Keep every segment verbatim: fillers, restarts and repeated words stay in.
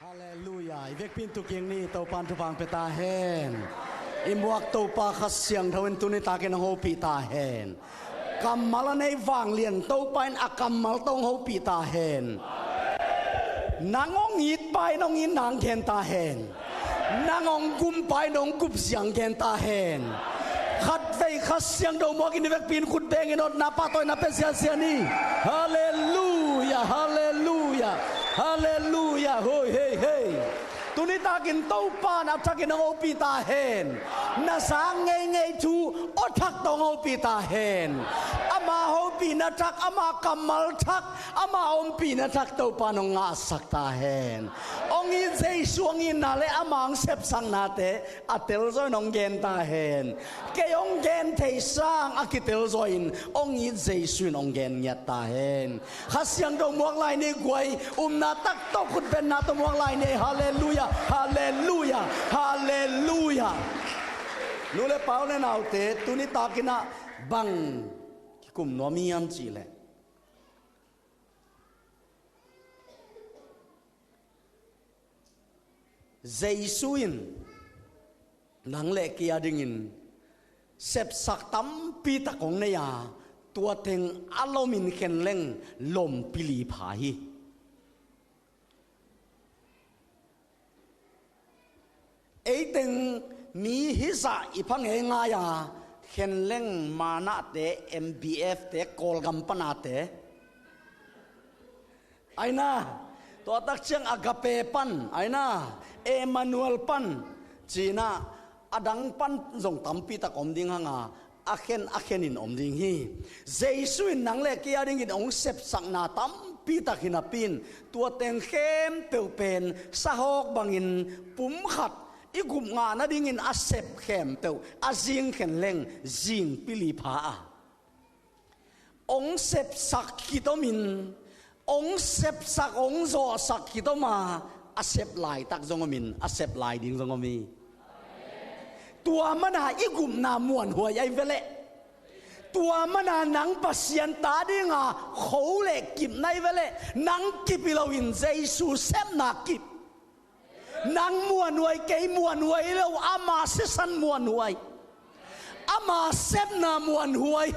Halleluia. I vekpi in tukin ni Topa'n thupha pia ta hen. I muak Topa Kha Siangtho in tuni takin hong hopih ta hen. Kammal a nei vanglian Topa in a kammal tawh hong hopih ta hen. Nang hong it pa in hong it nang gen ta hen. Nang hong gum pa in hong gup siang gen ta hen. Khatvei Kha Siangtho muak in i vekpi in khut bengin awtna pahtawina pia siasia ni. Halleluia, halleluia, halleluia. Hoi, hei, hei. Tuni takin Topa'n a thakin hong hopih ta hen. Na sang ngeingei thu a thak tawh hong hopih ta hen. Ama hopihna thak, ama kammal thak, ama ompihna thak Topa'n hong ngahsak ta hen. Hong it Jesu hong itna le ama hong sepsaknate a telzaw in hong gen ta hen. Kei hong gen thei sang a kitelzaw in hong it Jesu in hong gen ngiat ta hen. Kha Siangtho muak lai ni guai, upna tak tawh khutbenna tawh muak lai ni. Halleluia, halleluia, halleluia. Nu le pa u le naute, tuni takin ah bang kikum nuam hiam cih leh, Jesu in nang le kei a dingin sepsak tampi tak hong nei a, tua teng a lomin khen leng lompi li pha hi. Eiteng mi hizah i pha ngeingai a, khen leng manahte, M B F te, Kawlgam panate, aina, tua tak ciang Agape pan, aina, Emmanuel pan, ci-in ah a dang pan zong tampi tak om ding hang a, a khen a khen in om ding hi. Jesu in nang le kei a dingin hong sepsakna tampi tak hi napi in, tua teng khempeuh pen sahawk bangin pumkhat i gup ngah nadingin a sep khempeuh a zing khen leng zingpi li pha a, hong sepsak khit om in, hong sepsak, hong zawhsak khit om a, a sep laitak zong om in, a sep lai ding zong om hi. Tua mana i gupna muanhuai ahi ve leh, tua mana nang Pasian ta dinga kho le kipna ahi ve leh, nang kip hi loin Jesu sepna kip. Nang muanhuai, kei muanhuai lo, ama sisan muanhuai, ama sepna muanhuai,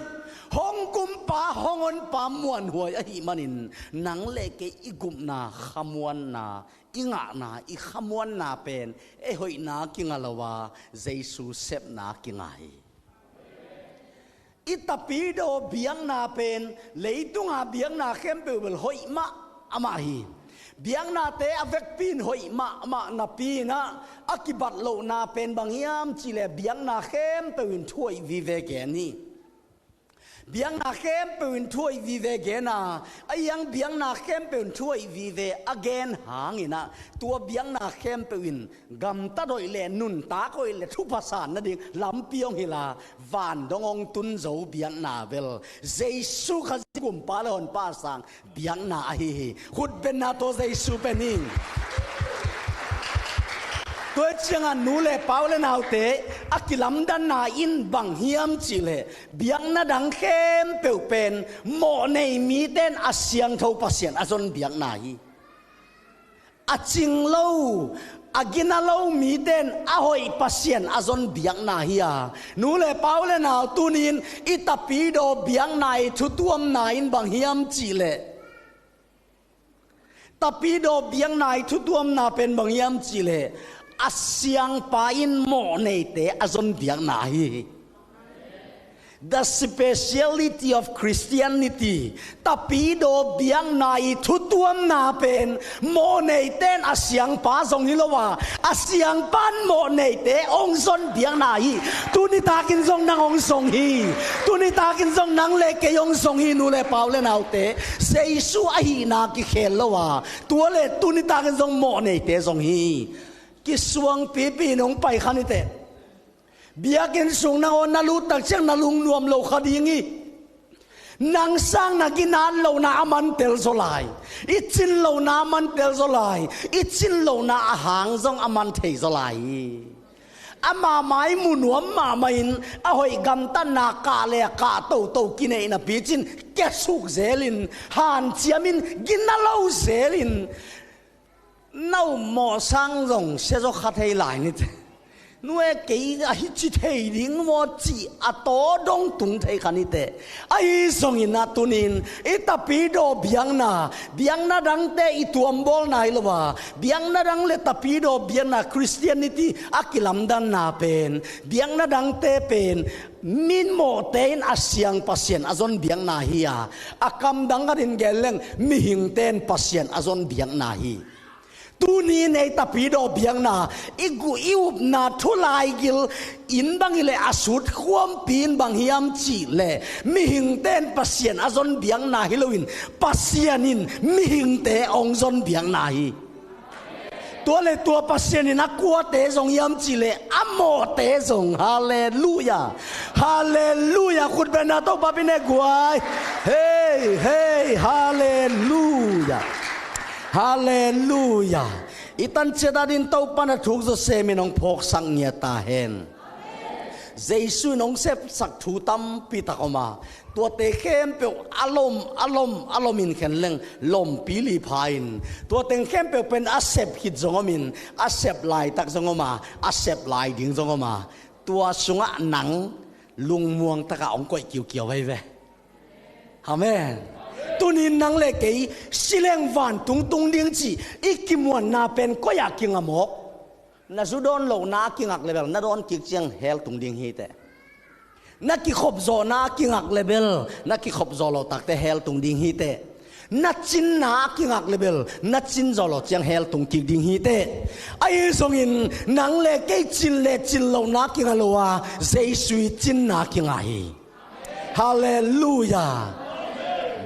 hong gumpa, hong honpa muanhuai ahih manin, nang le kei i gupna khamuanna, i ngahna, i khamuanna pen ei hoihna kingah lo a, Jesu sepna kingah hi. I Tapidaw biakna pen leitunga biakna khempeuh bel hoih mah amah hi. Biaknate a vekpi in hoih mah amah napi in ah, a kibat lohna pen bang hiam cih leh biakna khempeuh in thu hoih vive gen hi. Biakna khempeuh in thu hoih vive gen a, a iang biakna khempeuh in thu hoih vive a gen hangin ah, tua biakna khempeuh in gamtat hoih le nuntak hoih le thupha san nading lampi hong hilh a, van dong hong tun zo biakna bel Jesu Khazih gumpa le honpa sang biakna ahi hi. Khutbenna tawh Jesu pe ning. Tua ciangah nu le pa u le naute, a kilamdanna in bang hiam cih leh, biakna dang khempeuh pen mawhnei mite in a siangtho Pasian a zon biakna hi. A cing lo, a gina lo mite in a hoih Pasian a zon biakna hi a. Nu le pa u le nau, tuni in i Tapidaw biakna i thutuamna in bang hiam cih leh, Tapidaw biakna i thutuamna pen bang hiam cih leh, a siangpa in mawhneite a zon biakna hi. The speciality of Christianity, Tapidaw biakna i thutuamna pen mawhneite in a siangpa zong hi lo a, a siangpa in mawhneite hong zon biakna hi. Tuni takin zong nang hong zong hi. Tuni takin zong nang le kei hong zong hi, nu le pa u le naute. Jesu ahihna kikhel lo a, tua le tuni takin zong mawhneite zong hi. Kisuang pipi in hong pai kha ni teh. Biakinn sung nangawn na lut tak ciang na lungnuam lo kha ding hi. Nang sang na ginat lohna a man tel zaw lai. I cin lohna a man tel zaw lai. I cin lohna a hang zong a man thei zaw lai hi. Ama mai mu nuam mahmah in, a hoih gamtatna kah le a kah toto kineih napi cin, kiasuk zelin, hanciamin, gina lo zelin, Na upmawh sang zong siazaw kha thei lai nite. Nu e, kei a hi ci thei ding maw cih a taw dong tung thei kha nite. Ahi zongin a tunin i tapidaw biakna, biakna dangte i tuambawlna hi lo a, biakna dang le tapidaw biakna, Christianity a kilamdanna pen biakna dangte pen min mawhte in a siang Pasian a zon biakna hi a, a kam dang khatin gen leng mihingte in Pasian a zon biakna hi. Tuni nei tapidaw biakna i gu i upna thu laigil in bang hileh a sut khuampi in bang hiam cihleh mihingte in Pasian a zon biakna hi loin Pasian in mihingte hong zon biakna hi. Tua le tua Pasian in a kuate zong hiam cihleh a mawhte zong. Halleluia. Halleluia. Khutbetna Topa pi ne guai. Hei, hei, halleluia. Halleluia. I tanciat adin Topa na thuk zawsem in hong phawksak ngiat ta hen. Jesu in hong sepsak thu tampi tak om a, tuate khempeuh a lom, a lom, a lom in khen leng lompi li pha in, tuate khempeuh pen a sep khit zong om in, a sep laitak zong om a, a sep lai ding zong om a, tua sungah nang lungmuang takah hong koih kiukiau vei ve. Amen. Tunin nang le kei si leng vantung tung ding cih i kimuanna pen koi-ah kinga mawk? Na zu dawn lohna a kingak le bel na dawn kik ciang hell tung ding hi teh. Na kikhop zawhna a kingak le bel na kikhop zawh loh takte hell tung ding hi teh. Na cinna a kingak le bel na cin zawh loh ciang hell tung kik ding hi teh. Ahi zongin nang le kei cin le cin lohna a kinga lo a, Jesu i cinna a kinga hi. Halleluia.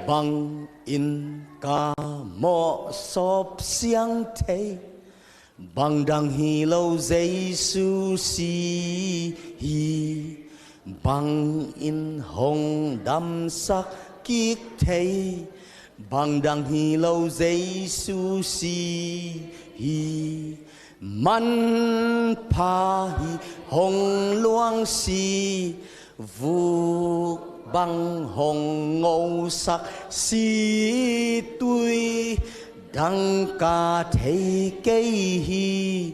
Bang in ka mawh sawp siang thei, bang dang hi lo Jesu si hi. Bang in hong damsak kik thei, bang dang hi lo Jesu si hi. Manpha hi hong luang si, vuk bang hong ngosak si, tui dangka thei kei hi,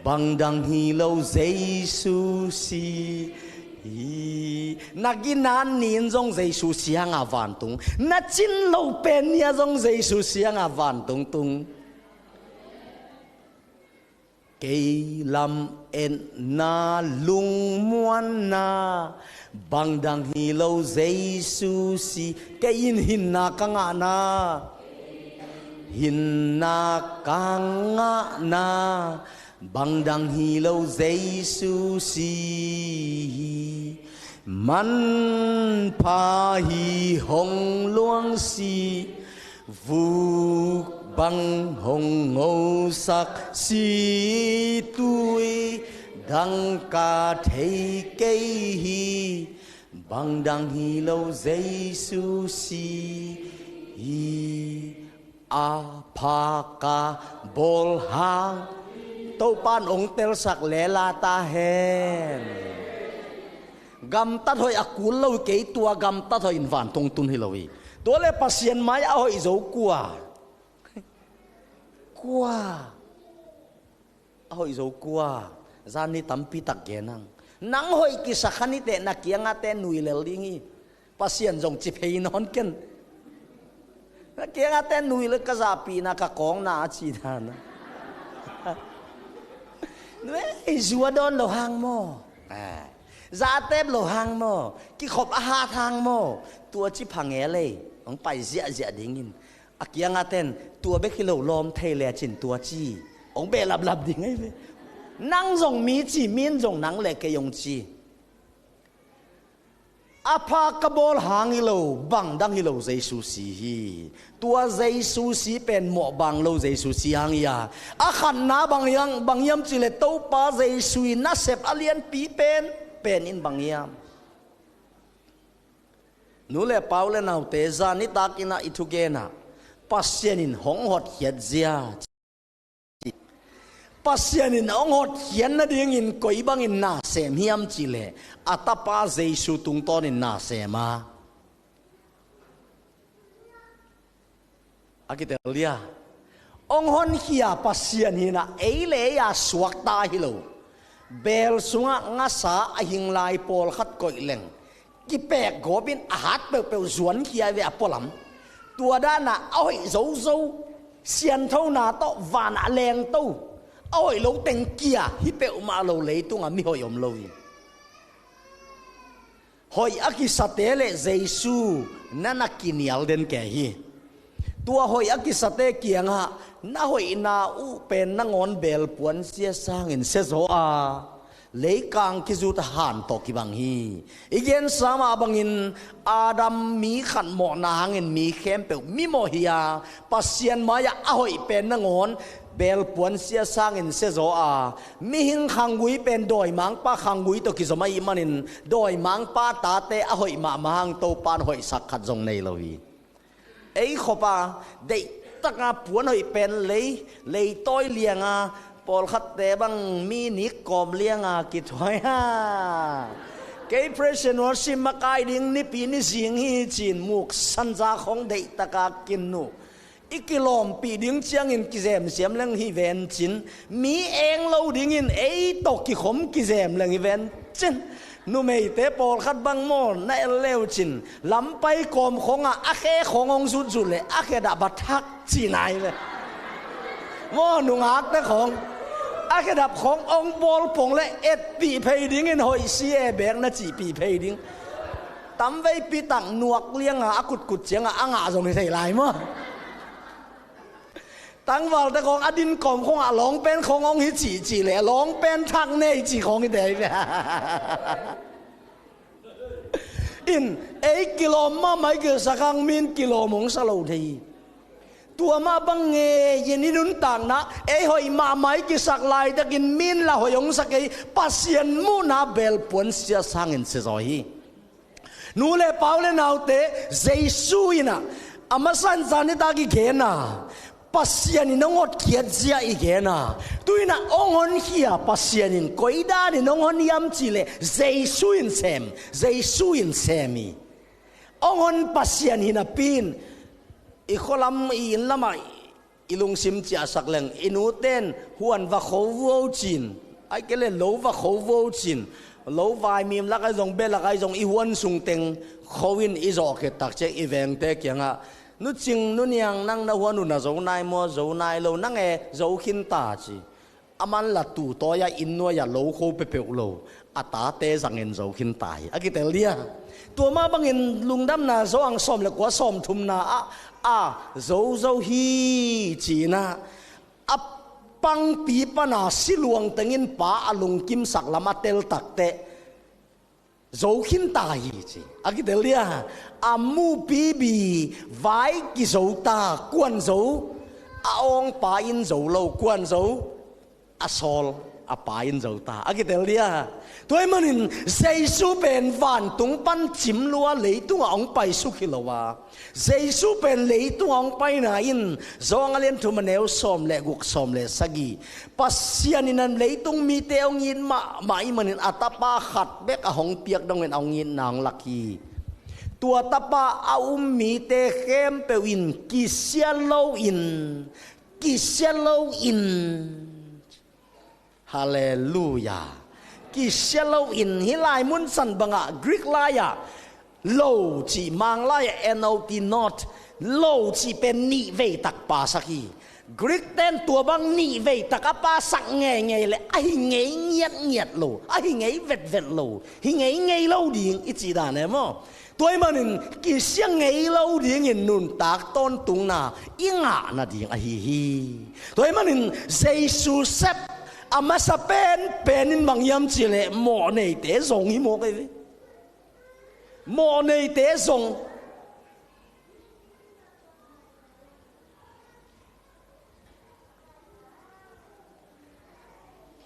bang dang hi lo Jesu si hi. Na ginan ni in zong Jesu sianga vantung, na cin lo pen ni a zong Jesu sianga vantung tung. Kei lam etna lungmuanna, bang dang hi lo Jesu si. Kei in hinna ka ngahna, hinna ka ngahna, bang dang hi lo Jesu si hi. Manpha hi hong luang si, vuk bang hong ngosak si, tui dangka thei kei hi, bang dang hi lo Jesu si hi. A pha ka bawl hang, Topa in hong telsak lela ta hen. Gamtat hoih a kul lo hi kei, tua gamtat hoih in vantung tun hi lo hi. Tua le Pasian mai a hoih zo kua? Kua? A hoih zo kua? Zan ni tampi tak gen ang. Nang hoih kisak kha ni teh na kiangate nui lel ding hi. Pasian zong ci phei nawn ken. Na kiangate nui lel, ka zahpihna ka kawngna a ci dan a. Nui ei, zu a dawn lo hang maw? Ah. Za a tep lo hang maw? Kikhop a hat hang maw? Tua ci pha ngel ei. Hong pai ziahziah dingin. A kiangah ten tua bek hi lo lawm thei lecin tua ci. Hong beh laplap ding ahi ve. Nang zong mi ci, mi in zong nang le kei hong ci. A pha ka bawl hang hi lo, bang dang hi lo Jesu si hi. Tua Jesu si pen mawh bang lo Jesu si hang hi a. A khatna bang hiam, bang hiam cih leh Topa Jesu i nasep a lianpi pen, pen in bang hiam? Nu le pa u le naute, zan nitak in ah i thugen ah Pasian in hong hotkhiat zia. Pasian in hong hotkhiat nadingin koi bangin na sem hiam cih leh a tapa Jesu tungtawnin na sem a. A kitel dia. Hong honkhia Pasian hi-in ah, ei le ei a suakta hi lo. Beel sungah ngasa a hing lai pawlkhat koih leng, kipek gawpin a hat peuhpeuh zuankhia ve a pualam. Tua dan a a hoih zozo, sianthona tawh van a lengto, a hoih lo teng kia hi peuhmah lo leitungah mihoih om lo hi. Hoih a kisate le Jesu na na kinial den kei hi. Tua hoih a kisate kiangah na hoihna uh pen nangawn beelpuan sia sangin siazaw a, leikang kizut han tawh kibang hi. I gensa mah bangin Adam mi khat mawhna hangin mi khempeuh mimawh hi a, Pasian mai-ah a hoih pen nangawn beelpuan sia sangin siazaw a, mihing khanggui pen dawimangpa khanggui tawh kizom ahih manin, dawimangpa tate a hoih mahmah hang Topa'n hoihsak khat zong nei lo hi. Ei khop a deihtaka puan hoih pen lei, leitawi lianga, pawlkhatte bang mi nik kawm lianga kithuai ha. Kei praise and worship makai ding nipi ni zing hi ci-in muk sanza khong deihtaka kinuh. I kilawmpih ding ciangin kizemsiam leng hi ven cin, mi eng lo dingin ei tawh kikhom kizem leng hi ven cin. Numeite pawlkhat bang maw na el leu cin, lampai kawm khongah a khe khong hong zutzut leh a khedap a thak ci nai ve. Maw nungakte khong a khedap khong hong bawlpong leh etpih phei dingin hoih si e bek na cihpih phei ding. Tamveipi tak nuak lianga a kutkut cianga a ngah zong hi thei lai maw? Tangvalte khong a din kawm khongah lawngpen khong hong hi cihcih leh lawngpen thak nei cih khong hi thei ve. In, ei kilawm mahmah i kilsak hang min kilawm hong sa lo thei hi. Tua mah bang ngei in i nuntakna ei hoih mahmah i kisak laitakin min la hoih hong sa kei, Pasian muhna beelpuan sia sangin siazaw hi. Nu le pau le naute, Jesu in ah, a masa in zan nitak i gen a, Pasian in hong hotkhiat zia i gen a, tu-in ah hong honkhia Pasian in koi danin hong hon hiam cih leh Jesu in sem, Jesu in sem hi. Hong hon Pasian hi napi-in, i khualam i inn lamah i lungsim ciahsak leng, i nute'n huan va kho vuo cin, ahih kei leh lo va kho vuo cin, lo vaimim lak ahi zong, bel lak ahi zong i huan sung teng kho in i zawh khit tak ciang i vengte kiangah, "Nu Cing, Nu Niang, nang na huan uh na zo nai maw? Zo nai lo, nang e, zo khin ta," ci. Aman la tu tawi-ah inn nuai-ah lo kho peuhpeuh lo, a tate zangin zo khin ta hi, a kitel dia. Tua mah bangin Lungdamna Johan sawm le kua, sawmthumna ah, a zo zo hi ci-in ah, a pangpi pana siluang tengin Pa a lungkimsak lam a tel takteh zo khin ta hi ci. A kitel dia, a mupibi vai kizo ta, kuan zo, a awngpa in zo lo, kuan zo, a sawl a Pa in zo ta. A kitel dia. Tua ahih manin Jesu pen vantung pan cim lua leitungah hong paisuk hi lo a, Jesu pen leitungah hong paina in, Johan a lian thum a neu sawm le guk, sawm le sagih, Pasian in a leitung mite hong it mahmah ahih manin a Tapa khat bek a hong piak dongin a hong itna hong lak hi. Tua Tapa a um mite khempeuh in kisia loin, kisia loin, Halleluiah. Kisia loin, hih lai mun san bangah Greek lai-ah lo cih, Mang lai-ah N O T, not, lo cih pen nih vei tak pasak hi. Greek ten tua bang nih vei tak a pasak ngeingei leh a hi ngei ngiatngiat lo, a hi ngei vetvet lo, hi ngeingei lo ding i cih dan e maw? Tua ahih manin kisia ngei lo dingin nuntak tawntungna i ngah nading ahi hi. Tua ahih manin Jesu sep a masa penpen in bang hiam cih leh mawhneite zong hi mawk ahi ve. Mawhneite zong.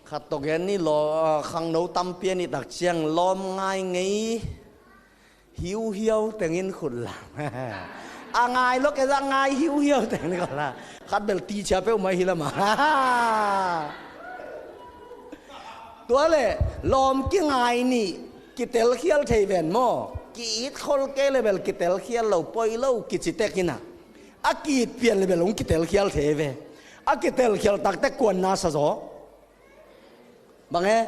Khat tawh gen ni law, ah, khangno tampi a nih tak ciang lawm ngai ngei hiuhiau tengin khut lam. A ngai lo kei zah ngai hiuhiau tengin khut lam. Khat bel ti cia peuhmah hi lam a. Tua leh lawm kingai nih kitelkhial thei ven maw? Ki-it khol kei leh bel kitelkhial lo, poi lo kici tek in a. A ki-it pian leh bel hong kitelkhial thei ve. A kitelkhial takte kuan na sa zaw? Bang e?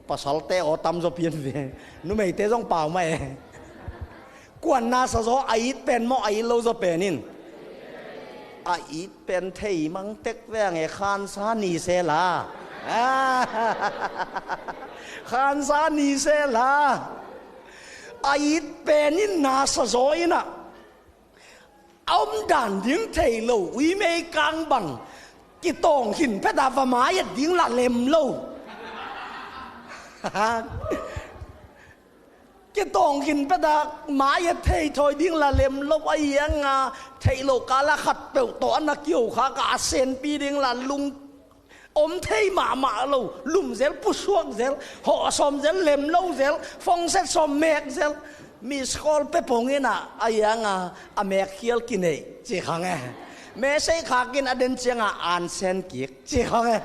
Pasalte aw tamzaw pian ve. Numeite zong pau mah e. Kuan na sa zaw, a it pen maw, a it lo zaw pen in? A it pen thei mang tek veng e, khansa ni se la. Khansa ni se la. A it pen in na sa zaw in ah, a omdan ding thei lo, uimei kang bang, kitawng khin phet a va mai et ding la lem lo. Kitawng khin phet a mai et thei thawi ding la lem lo, a hiang a, theih lo kala khat peuh tawh a na kio kha ka a senpi ding la lung om thei mahmah lo, lum zel, pusuak zel, hawh sawm zel, lem lo zel, phone set sawm mek zel, miss call pe pong in ah, a hiang a, a mek khial kineih ci khang e. Message khak in a den ciang a an sen kik ci khang e.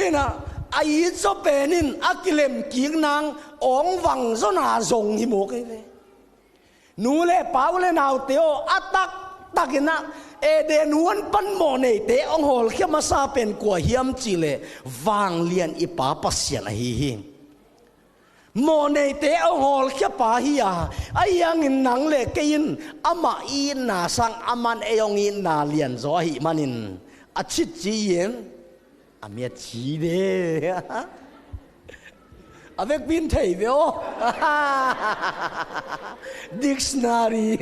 In ah, a it zaw pen in a kilem kik nang awng vang zaw na zong hi mawk ei ve. Nu le pa u le naute aw, a taktak in ah, Eden huan pan mawhneite hong hawlkhia masa pen kua hiam cih leh, vanglian i Pa Pasian ahi hi. Mawhneite hong hawlkhia pa hi a, a hiang in nang le kei in amah i itna sang aman ei hong itna lian zaw ahih manin, a citci in, a miat ci de. A vekpi in thei ve aw. Dictionary.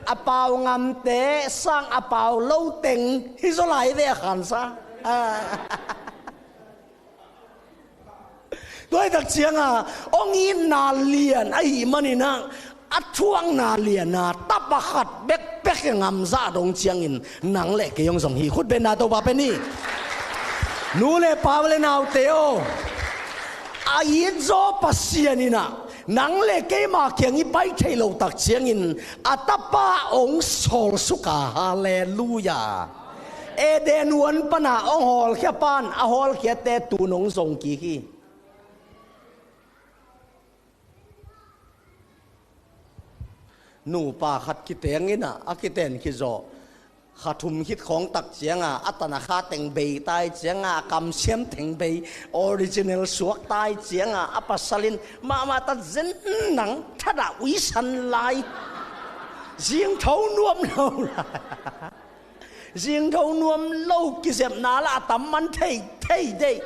A pau ngamte sang a pau lo teng hi zaw lai ve a khansa. Tua hi tak ciang a, hong itna lian ahih manin ah, a thuakna lian a, tapa khat bekbek e ngamzah dong ciangin, nang le kei hong zong hi. Khut beng na, Topa pe ni. Nu le pa u le naute aw, a it zaw Pasian in ah, nang le keima kiang i pai thei lo tak ciangin, a tapa hong sawlsuk a, halleluiah. Eden huan pan a hong hawlkhia pan a hawlkhiate tu-in hong zong kik hi. Nupa khat kiteng in ah, a kiten khit zawh, kha thum khit khawng tak ciang a, a tan a kha teng bei tai ciang a, a kamsiam teng bei, original suak tai ciang a, a pasal in mahmah ta zen, nang thadah uisan lai. Zingtho nuam lo lai. Zingtho nuam lo, kizepna lah a tam man thei thei deih.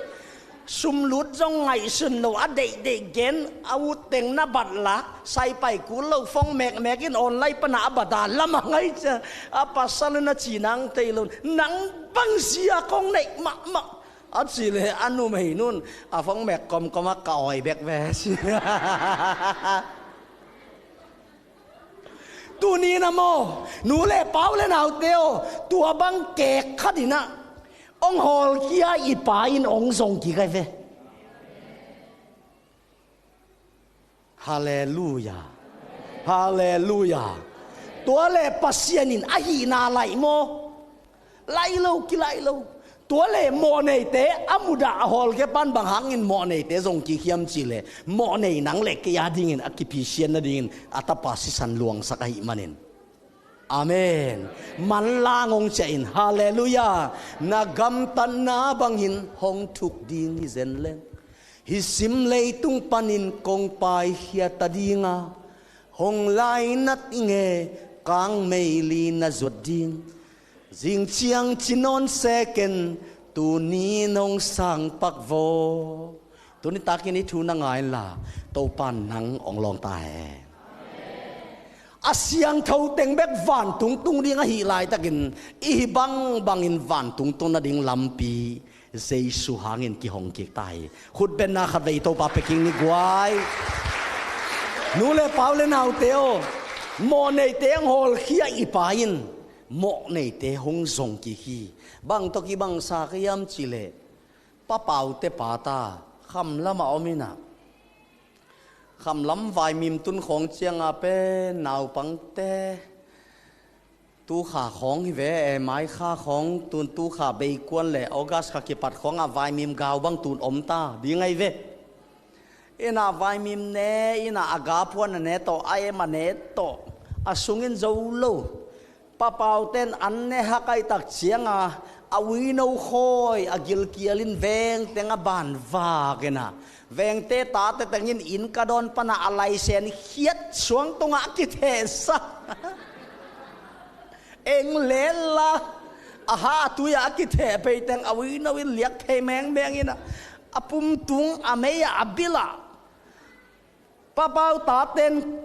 Sum lut zong ngaihsun lo, a deihdeih gen, a ut teng na bat la, saipai kul lo, phone mekmek in online pan a bat a, lam a ngai cia, a pasal in a ci nang thei lo, nang bang zia kong neih mahmah. A cih leh a numei nun, a phone mek kawmkawm a ka awi bek ve ci. Tuni-in ah maw, nu le pa u le naute aw, tua bang kek khat in ah, hong hawlkhia i Pa in hong zong kik ahi ve. Halleluiah. Halleluiah. Tua leh Pasian in a hihna laih maw? Laih lo, kilaih lo. Tua leh mawhneite a mudah a hawlkhia pan bang hangin mawhneite zong kik hiam cih leh, mawhnei nang le kei a dingin a kiphisiat nadingin a Tapa sisan luangsak ahih manin. Amen. Manlang hong ciah in, halleluiah. Na gamtatna bangin hong thuk ding hi zen leng, hih sim leitung panin kong paikhia ta ding a, hong lainat ing e, kangmei li na zuat ding. Zing ciang ci nawn se ken, tuni-in hong sang pak vaw. Tuni takin hih thu na ngai inla, Topa in nang hong lawng ta hen. A siangtho teng bek vantung tung ding ahih laitakin, i hih bangbangin vantung tung nading lampi Jesu hangin kihong kik ta hi. Khutbetna khatvei Topa pia kik ni guai. Nu le pa u le naute aw, mawhneite hong hawlkhia i Pa in mawhneite hong zong kik hi. Bang tawh kibang sa ka hiam cih leh, Pa Paute pa ta, Kham lamah om in ah, Kham lam vaimim tun khawng ciang a pen naupangte, tu kha khawng hi ve e, mai kha khawng tun, tu kha bei kuan le August kha kipat khawng ah vaimim gau bang tun om ta ding ahi ve. In ah vaimim ne, in ah a ga phuan a ne tawh, a em a ne tawh, a sungin zo lo. Papauten an ne hakaih tak cianga a uino khawi a gilkialin vengteng a banvak ina, vengte tate tengin inn ka dawn pana a laisen khiat suang tungah a kithehsa. Eng lella a ha a tui-ah a kitheh peiteng a uino in liak thei mengmeng ina, a pumtung a mei-ah a bilah. Papau taten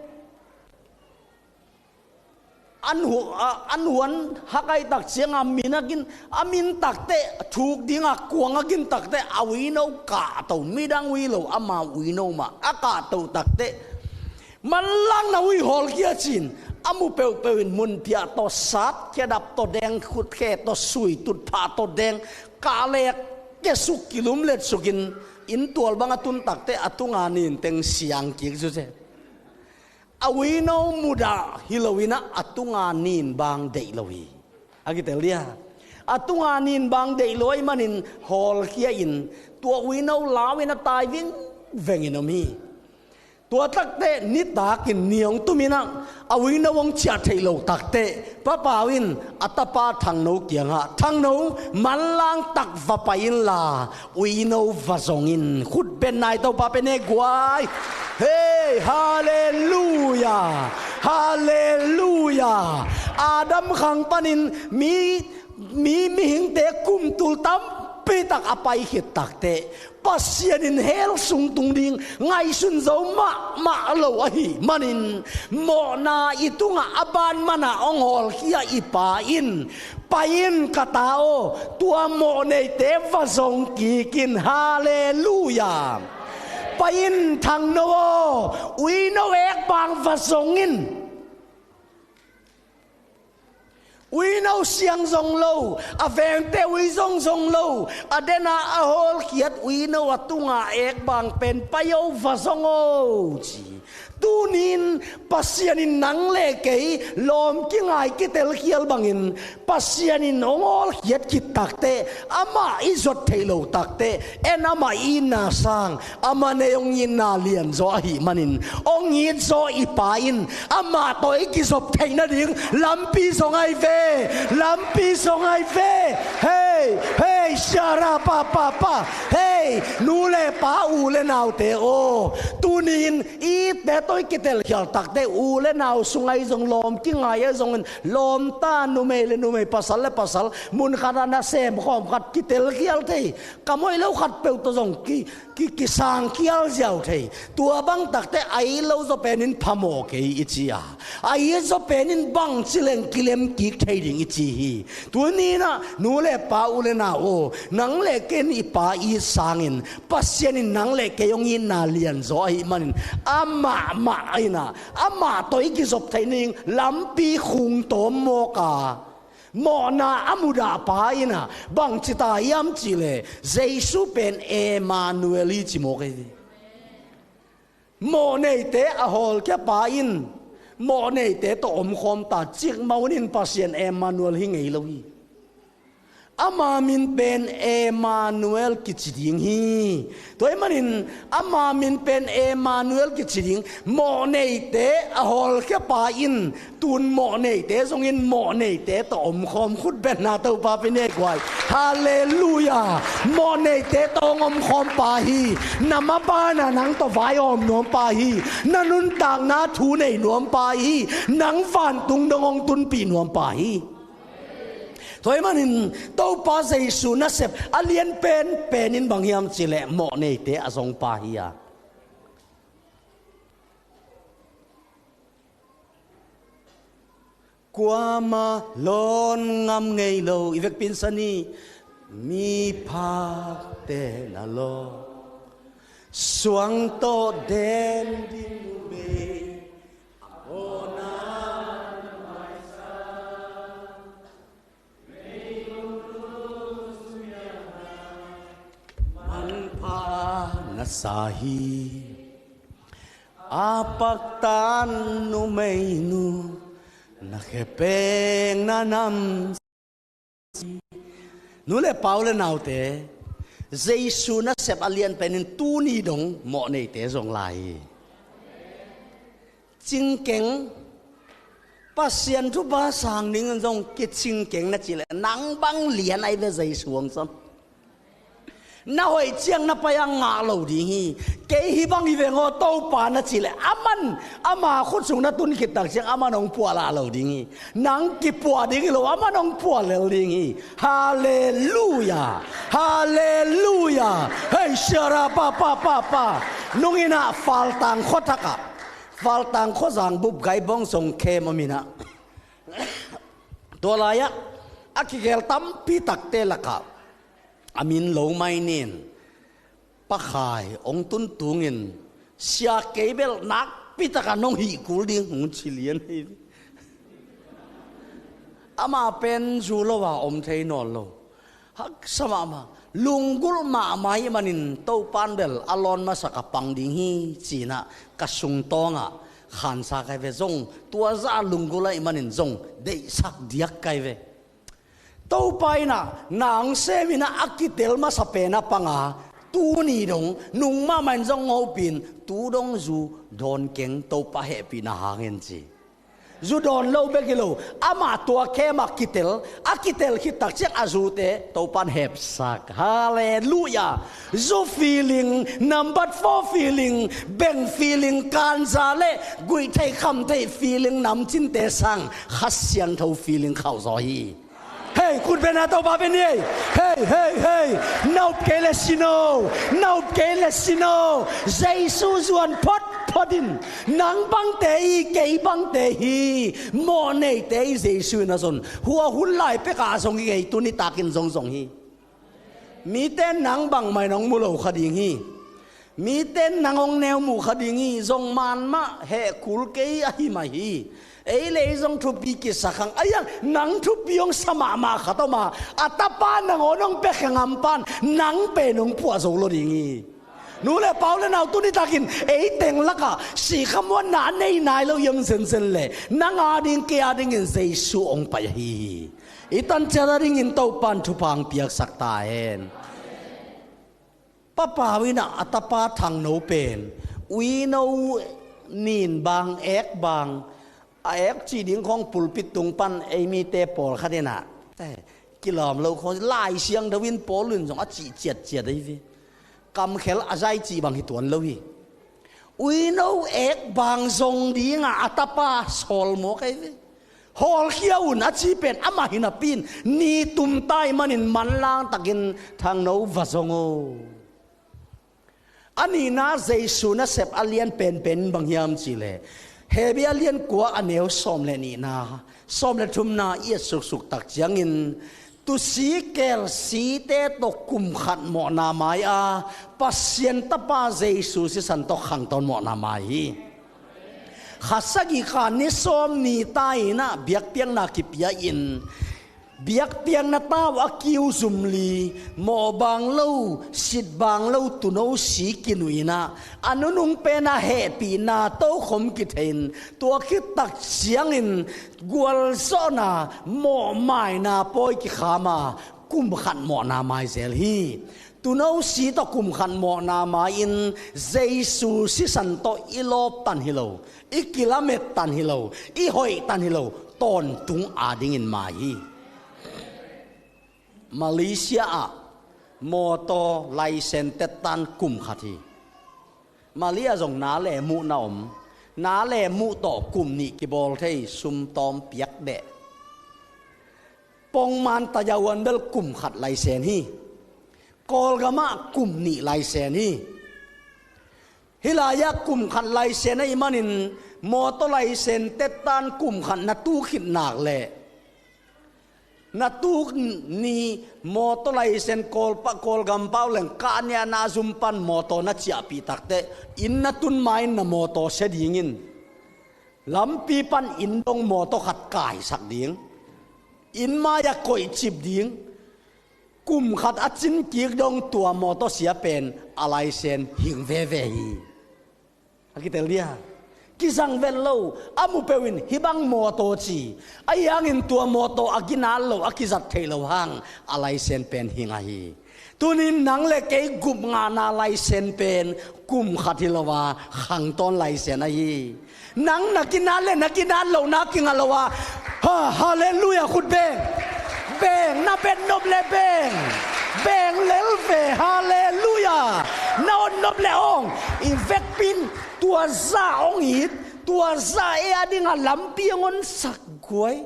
an hu-, a, an huan hakaih tak cianga min a gin, a min takte, thuk dinga kuang a gin takte, a uino kahto, midang uilo ama uino mah a kahto takte, manlang na ui hawlkhia cin, a mu peuhpeuh in munphiah tawh, sat khedap tawh deng, khutkhe tawh, sui tutphah tawh deng, kahlek kesuk kilum letsukin, inn tual bang a tun takte, a tunga nin teng siang kik zuze. A uino mudah hi loinah a tunga nin bang deih lo hi. A kitel dia. A tunga nin bang deih lo ahih manin hawlkhia in tua uino lau in a tai vingvengin om hi. Tua takte nitakin ni hong tuminah a uino hong ciah theih lo takte papau in a tapa Thangno kiangah, "Thangno, manlang tak va pai inla uino va zong in." Khut beng nai, Topa pe ne guai. Hei, halleluia, halleluia. Adam khang panin mi, mi mihingte kum tul tampi tak a pai khit takte Pasian in hell sung tung ding ngaihsun zo mahmah lo ahih manin, mawhna i tungah a ban manah hong hawlkhia i Pa in, "Pai in ka ta aw, tua mawhneite va zong kik in." Halleluia. "Pai in Thangno aw, uino ek bang va zong in. Uino siang zong lo, a vengte ui zong zong lo, a dena a hawlkhiat uino a tunga ek bang pen pai aw, va zong aw," ci. Tunin Pasian in nang le kei lawm kingai kitelkhial bangin, Pasian in hong hawlkhiat khit takte amah i zot theih lo takte, en amah i itna sang, amah nei hong itna lianzaw ahih manin, hong itzaw i Pa in amah tawh i kizop theih nading lampi zong ahi ve, lampi zong ahi ve. Hei, hei, siara pa pa pa. Hei, nu le pa, u le naute aw, tunin i itte tawh i kitelkhial takte, u le nau sung ahi zong, lawm kingai ahi zongin lawm ta, numei le numei, pasal le pasal, mun khatah nasem khawm khat kitelkhial thei, kam hoih lo khatpeuh tawh zong ki, ki, kisangkhial ziau thei. Tua bang takte a it lo zaw penin phamawh kei i ci a, a it zaw penin bangci leng kilem kik thei ding i ci hi. Tuninah nu le pa, u le nau aw, nang le ken i Pa it sangin, Pasian in nang le kei hong itna lianzaw ahih manin, amah mah inah, amah tawh i kizop theih nading lampi khungtawm mawk a, mawhna a mudah pa inah bangci ta hiam cihleh, Jesu pen Emmanuel hi ci mawk hi. Mawhneite a hawlkhia pa in mawhneite tawh omkhawm ta, cikmah hunin Pasian Emmanuel hi ngei lo hi. Ama min pen Emmanuel kici ding hi. Tua ahih manin ama min pen Emmanuel kici ding, mawhneite a hawlkhia pa in tun mawhneite zongin mawhneite tawh omkhawm. Khut beng na, Topa pe ne guai. Halleluia. Mawhneite tawh hong omkhawm pa hi. Na mabanah nang tawh vaihawm nuam pa hi. Na nuntakna thu nei nuam pa hi. Nang vantung dong hong tunpih nuam pa hi. Tua ahih manin Topa Jesu nasep a lian penpen in bang hiam cihleh, mawhneite a zong pa hi a. Kuamah lawn ngam ngei lo, i vekpi in sa ni, miphakte na lawn, suang tawh den ding numei, a mawhna manpha na sa hi. A paktan numeinu na khepeng na nam. Nu le pa, u le naute, Jesu nasep a lian penin tuni dong mawhneite zong lai hi. Cingkeng, Pasian thupha sang dingin zong kicing keng na cih leh, nang bang lian ahi ve Jesu hong sam. Na hoih ciang na pai a ngah lo ding hi. Kei hih bang hi veng aw Topa na cih leh, aman, ama khut sung na tun khit tak ciang aman hong puah lah lo ding hi. Nang kipuah ding hi lo, aman hong puah lel ding hi. Halleluia. Halleluia. Hei, siara pa, pa, pa, pa. Nung in ah Faltang khuathak ah, Faltang khuazang bup gai bawng zong khem om in ah, tua lai-ah a kikhel tampi takte lakah a min lo mai nin, Pa Khai hong tun tungin, sia kei bel nakpi takin hong hih kul ding hong ci lian hi. Ama pen zu lo a om thei nawn lo. Haksa mahmah, lunggulh mahmah ahih manin Topan bel a lawn masak a pang ding hi ci-in ah ka sungtawng ah khansa ka hi ve. Zong tua zah lunggulh ahih manin zong deihsak diak ka hi ve. Topa in ah na hong sem in ah a kitel masa pen a pang a, tuni dong nung mahmah in zong hopih in, tu dong zu dawn keng, Topa hehpihna hangin ci. Zu dawn lo bek hi lo, amah tua khem ah kitel, a kitel khit tak ciang a zute Topan hepsak. Halleluia. Zu feeling, number four feeling, beng feeling, kanza le guihtheih khamtheih feeling namcinte sang Kha Siangtho feeling khauh zaw hi. Hei, khut beng a, Topa beng ni. Hei, hei, hei. Na up kei leh si no. Na up kei leh si no. Jesu zuan photphot in. Nang bangte hi, kei bangte hi. Mawhneite hi, Jesu in a zon. Hua hun lai pek a zong hi ngei, tuni takin zong zong hi. Mite nang bangmah in hong mu lo kha ding hi. Mite nang hong neu muh kha ding hi. Zong man mah, heh kul kei ahi mah hi. Ei le ei zong thupi kisa khang. Ai-a, nang thupi hong sa mahmah khat om a, a tapa nangawn hong pia khe ngam pan, nang pen hong puah zo lo ding hi. Nu le pa, u le nau, tuni takin ei teng lakah sikhamuanna a nei nai lo hiam zenzen leh, nang a ding, kei a dingin Jesu hong pai ahi hi. I tan ciat a dingin Topan thupha hong piaksak ta hen. Pa Pau in ah a tapa Thangno pen uino nin bang, ek bang, a ek cih ding khawng pulpit tung pan ei mite pawlkhat in ah, eh, kilawm lo khawng, Lai Siangtho in Paul in zong a cih ciatciat ahi ve. Kamkhel a zai cih bang hi tuan lo hi. Uino ek bang zong ding a a tapa sawlmawk ahi ve. Hawlkhia un a ci pen amah hi napi in, ni tum ta ahih manin manlang takin Thangno va zong o. A nihna, Jesu nasep a lian penpen bang hiam cih leh, Hebru a lian kua a neu sawm le nihna, sawm le thumna i et suksuk tak ciangin, tusi keel site tawh kum khat mawhna mai a, Pasian Tapa Jesu sisan tawh khangtawn mawhna mai hi. Kha sagih kha ni sawm ni ta in ah biakpiakna kipia in, biakpiakna tau a kiu zum li, mawh bang lo, sit bang lo, tuuno si kinuih in ah, a nunung pen a hehpihna tokhom kithei in, tua khit tak ciangin gualzawhna, mawhmaina pawi kikham a, kum khat mawhna mai zel hi. Tuuno si tawh kum khat mawhna mai-in Jesu sisan tawh i lawp tan hi lo, i kilamet tan hi lo, i hoih tan hi lo, tawntung a dingin mai hi. Malaysia ah mawtaw license tet tan kum khat hi. Malaysia zong na le muh na om. Na le muh tawh kum nih kibawl thei, sum tawm piak deh. Pongman Taiwan bel kum khat license hi. Kawlgam ah kum nih license hi. Hih lai-ah kum khat license ahih manin mawtaw license tet tan kum khat na tu khit nak leh, na tu ni mawtaw license Kawl pa, Kawlgam pau leng kah nia na zum pan mawtaw na ciahpih takteh, inn na tun ma-in na mawtaw sia dingin, lampi pan inn dong mawtaw khat kaisak ding, inn mai-ah koihcip ding. Kum khat a cin kik dong tua mawtaw sia pen a license hing veve hi. A kitel dia. kizang vet lo, a mu peuh in hih bang mawtaw ci. Ahi hangin tua mawtaw a ginat lo, a kizat theih lo hang a laisen pen hing ahi. Tunin nang le kei gup ngahna laisen pen kum khat hi lo a, khangtawn laisen ahi. Nang na kinat le na kinat lohna kingah lo a, ha, halleluiah, khut beng. Beng, na bet nop le beng. Beng lel ve, halleluiah. Na ot nop le ong, i vekpi in tua zah ong it, tua zah ei a dingah lampi ong onsak guai.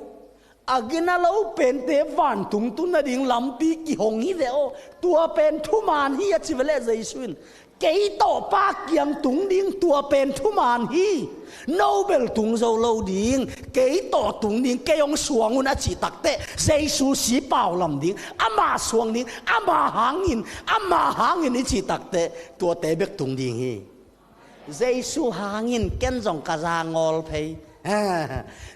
A gina lo pente vantung tun nading lampi kihong hi ve aw. Tua pen thuman hi a ci ve leh Jesu in, kei tawh Pa kiang tung ding tua pen thuman hi. No bel tung zo lo ding, kei tawh tung ding, kei hong suang un a cih takteh, Jesu si pau lam ding, ama suang ding, ama hangin, ama hangin i cih takteh, tuate bek tung ding hi. Jesu hangin ken zong ka za ngawl phei.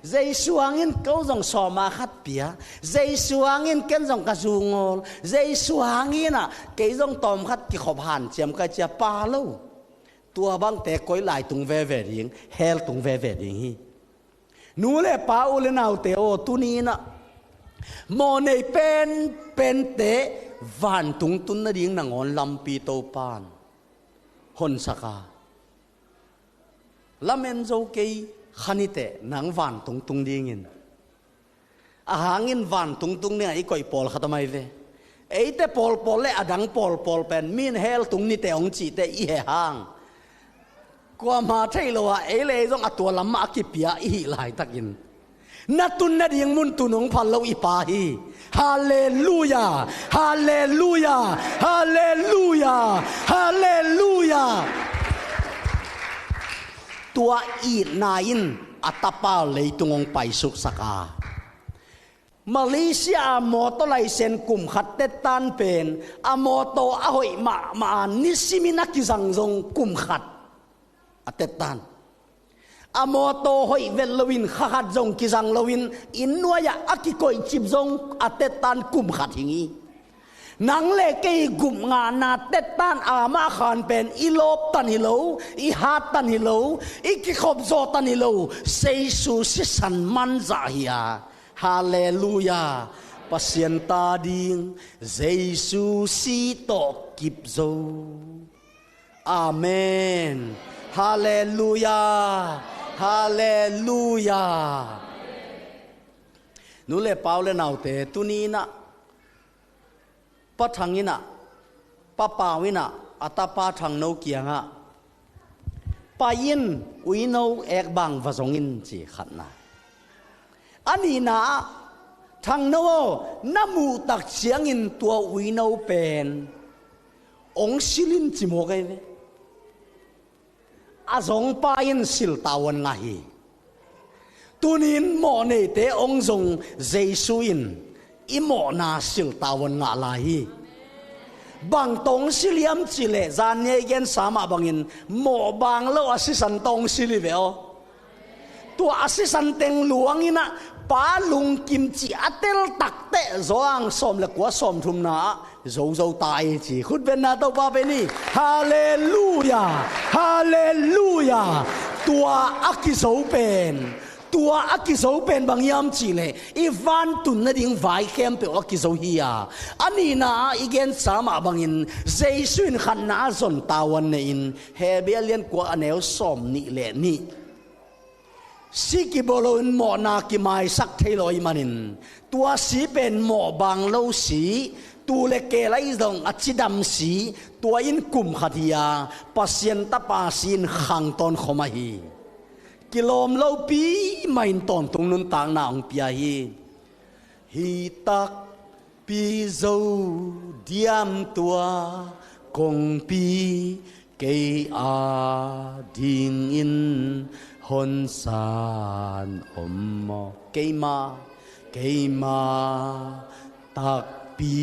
Jesu hangin ko zong sawma khat pia. Jesu hangin ken zong ka zu ngawl. Jesu hangin ah kei zong tawm khat kikhop hanciam ka cia pa lo. Tua bangte koi lai tung veve ding, hell tung veve ding hi. Nu le pa, u le naute aw, tuni in ah mawhnei pen, pente vantung tun nading nangawn lampi Topan honsak a, lamen zo kei kha ni teh nang vantung tung dingin. A hangin vantung tung dingah i koih pawlkhat om ahi ve. Eite pawlpawl le adang pawlpawl pen mi in hell tung ni teh hong cihte i heh hang, kuamah theih lo ah ei le ei zong a tua lam mah a kipia i hih laitakin, na tun nading mun tun hong phal lo i Pa hi. Halleluiah, halleluiah, halleluiah, halleluiah. Tua itna in a tapa leitung hong paisuksak a, Malaysia a mawtaw laisen kum khat tettan pen a mawtaw a hoih mahmah a nisimin a kizang zong kum khat a tettan. A mawtaw hoih vet loin kha khat zong kizang loin inn nuai-ah a kikoihcip zong a tettan kum khat hing hi. Nang le kei gup ngahna tettan a mah khan pen i lawptan hi lo, i hattan hi lo, i kikhop zawhtan hi lo. Jesu sisan manzah hi a. Halleluiah. Pasian ta ding Jesu si tawh kip zo. Amen. Halleluiah. Halleluiah. Nu le pa, u le naute, tuni in ah Pa Thang in ah, Pa Pau in ah a tapa Thang No kiangah, pai in, uino ek bang va zong in, ci khatna. A nihna ah, Thang No aw, na muh tak ciangin tua uino pen hong sil in, ci mawk ahi ve. A zong pa in siltavuan ngah hi. Tunin mawhneite hong zong Jesu in i mawhna siltavuan ngah lai hi. Bang tawh hong sil hiam cih leh, zan ni a i gensa mah bangin mawh bang lo a sisan tawh hong sil hi ve aw. Tua a sisan teng luang in ah Pa lungkim cih a tel takteh Johan sawm le kua, sawmthumna ah zozo ta ei ci. Khutbetna Topa pe ni. Halleluiah. Halleluiah. Tua a kizo pen, tua a kizo pen bang hiam cih leh i vantun nading vai khempeuh a kizo hi a. A nihna ah i gensa mah bangin Jesu in khatna ah zon tavuan nei in, Hebru a lian kua, a neu sawm nih le nih. Si kibawl loin mawhna kimaisak thei lo ahih manin, tua si pen mawh bang lo si, tuu le keel ahi zong a cidam si, tua in kum khat hi a, Pasian Tapa si in khang tawnkhawm ahi. Kilawm lopi mah in tawntung nuntakna hong pia hi. Hi takpi zo diam tua kongpi, kei a dingin honsan om maw? Keima, keima takpi,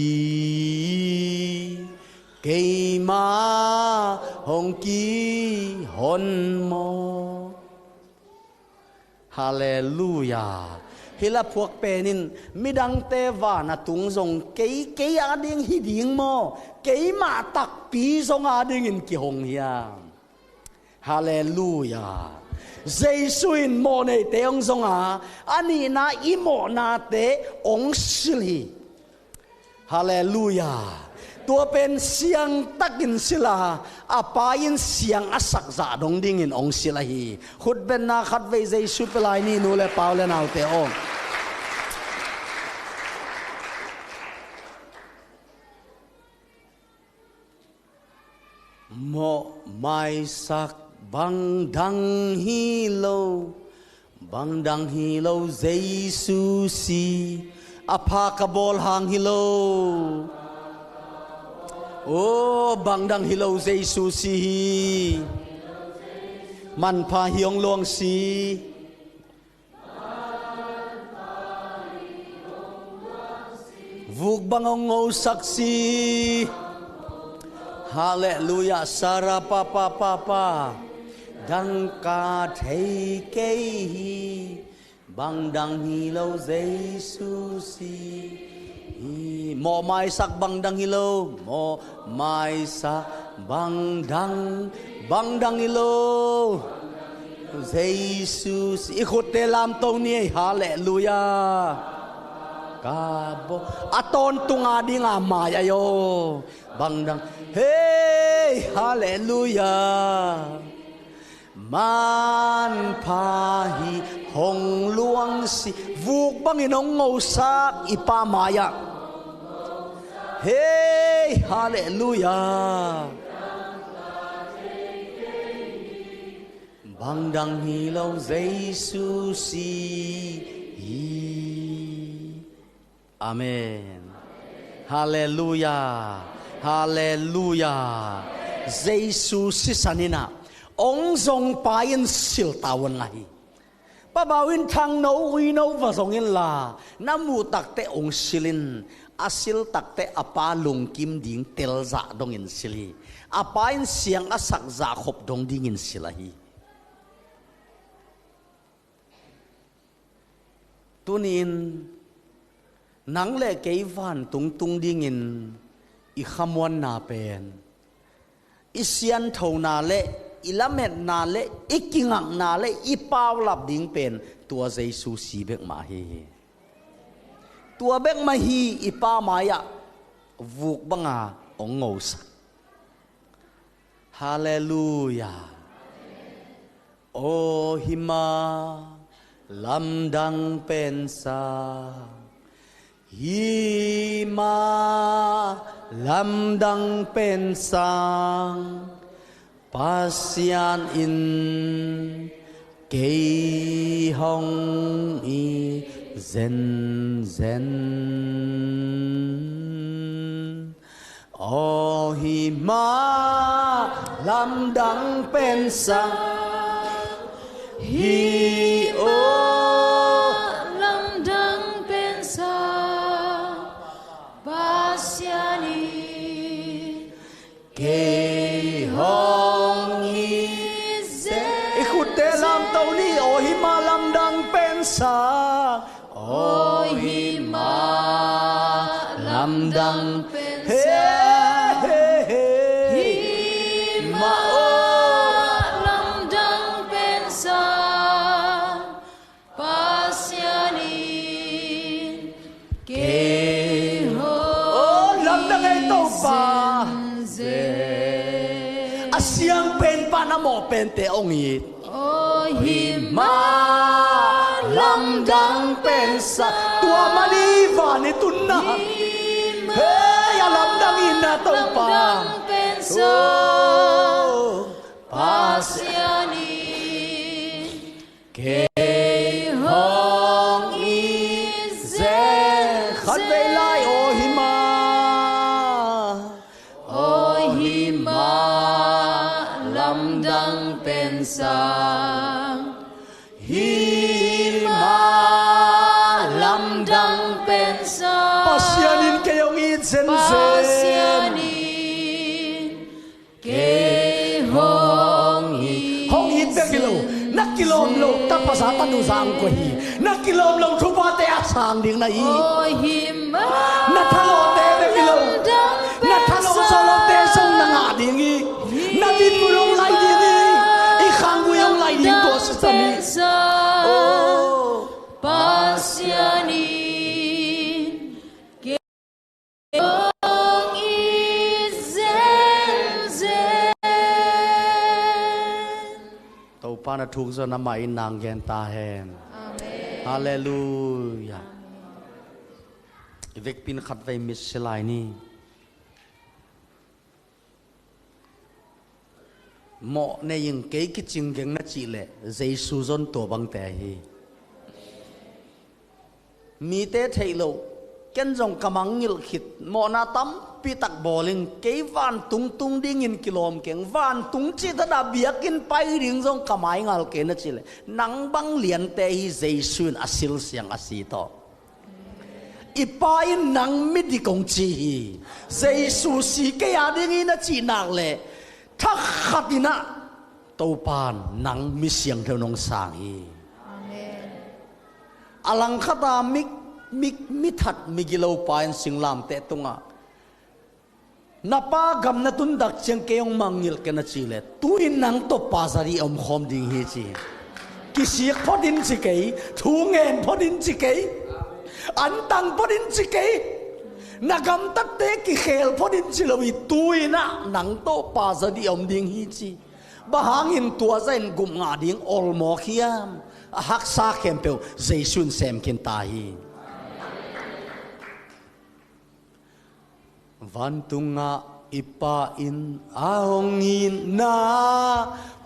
keima hong kihon maw? Halleluiah. Hih la phuak pen in midangte van a tung zong kei, kei a ding hi ding maw? Keimah takpi zong a dingin kihong hiam? Halleluiah. Jesu in mawhneite hong zong a, a nihna i mawhnate hong silh hi. Halleluiah. Tua pen siangtakin silh a, a Pa in siang a sak zah dong dingin hong silh ahi. Khutbetna khatvei Jesu pia lai ni, nu le pa, u le naute aw. Mawhmaisak bang dang hi lo, bang dang hi lo, Jesu si. A pha ka bawl hang hi lo. Aw, bang dang hi lo, Jesu si hi. Manpha hi hong luang si. Vuk bang hong ngosak si. Halleluiah. Sara pa pa pa pa. Dangka thei kei hi. Bang dang hi lo, Jesu si hi. Mawhmaisak bang dang hi lo. Mawhmaisak bang dang, bang dang hi lo, Jesu si. I khutte lamto ni ei. Halleluiah. Ka bo a tawntung a ding a mai ai aw. Bang dang. Hei, halleluiah. Manpha hi hong luang si. Vuk bangin hong ngosak i Pa mai-ah. Hei, halleluiah. Bang dang hi lo, Jesu si hi. Amen. Halleluiah. Halleluiah. Jesu sisan in ah hong zong Pa in silh ta un ngah hi. Pa Bau in thangno uino va zong inla, na muh takteh hong silh in, a silh takteh a Pa lungkim ding telzah dongin silh hi. A Pa in siang a sak zah khop dong dingin silh ahi. Tuni-in nang le kei vantung tung dingin i khamuanna pen, i sianthona le i lametna le i kingakna le i paulap ding pen tua Jesu si bek mah hi. Tua bek mah hi. I Pa mai-ah vuk banga hong ngosak. Halleluiah. Aw hi mah, lamdang pensa. Hi mah, lamdang pensa. Pasian in kei hong it zenzen. Aw hi mah, lamdang pensa. Hi aw, lamdang pensa. Pasian in kei hong it zenzen. I khutte lamto ni. Aw hi mah, lamdang pensa. Aw hi mah, lamdang pensa. He, he, he. Hi mah aw, lamdang pensa. Pasian in kei hong, aw, lamdang ei Topa. Zenzen. A siang pen pan a mawh pente hong it. Aw hi mah, lamdang pensa. Tua mah ni van i tunna. Hi mah, hei, a lamdang itna Topa. Lamdang pensa. Aw. Pasian in kei hong it zenzen. Khatvei lai. Aw hi mah. Aw hi mah, lamdang pensa. Hi mah, lamdang pensa. Pasian in kei hong it zenzen. Pasian in kei hong it. Hong it bek hi lo, na kilawm lo tapa za tanu za hong koih hi. Na kilawm lo thuphate a sang ding na hi. Aw hi mah, na thalawhte bek hi lo, lamdang pensa. Na thalawh zawh lote zong na ngah ding hi. Na dinmun hong lai ding hi. I khanggui hong lai ding tua sisan. Pa na thuk zon amah in nang gen ta hen. Amen. Halleluia. I vekpi in khatvei mitsi lai ni. Mawh nei ing, kei kicing keng na cih leh Jesu zon tua bangte hi. Mite theih loh, ken zong ka mangngilh khit, mawhna tampi tak bawl ing, kei vantung tung dingin kilawm keng, vantung cih thadah biakinn pai ding zong ka mai ngal kei na cih leh, nang bang liante hi Jesu in a silsiang a si tawh. I Pa in nang midik hong ci hi. Jesu si kei a ding hi na cih nak leh, thakhat in ah Topa in nang mi siangtho in hong sang hi. Amen. A langkhat a mik, mik, mi that migilo pa in singlamteh tungah, na pa gam na tun tak ciang kei hong mangngilh kei na cih leh, tu-in nang tawh pa za dih a om khawm ding hi ci. Kisik phot in ci kei, thu ngen phot in ci kei, antang phot in ci kei, na gamtatte kikhel phot in ci lo hi, tu-in ah nang tawh pa za dih a om ding hi ci. Bang hangin tua za in gup ngah ding awlmawk hiam? A haksa khempeuh Jesu in sem khin ta hi. Vantungah i Pa in a hong itna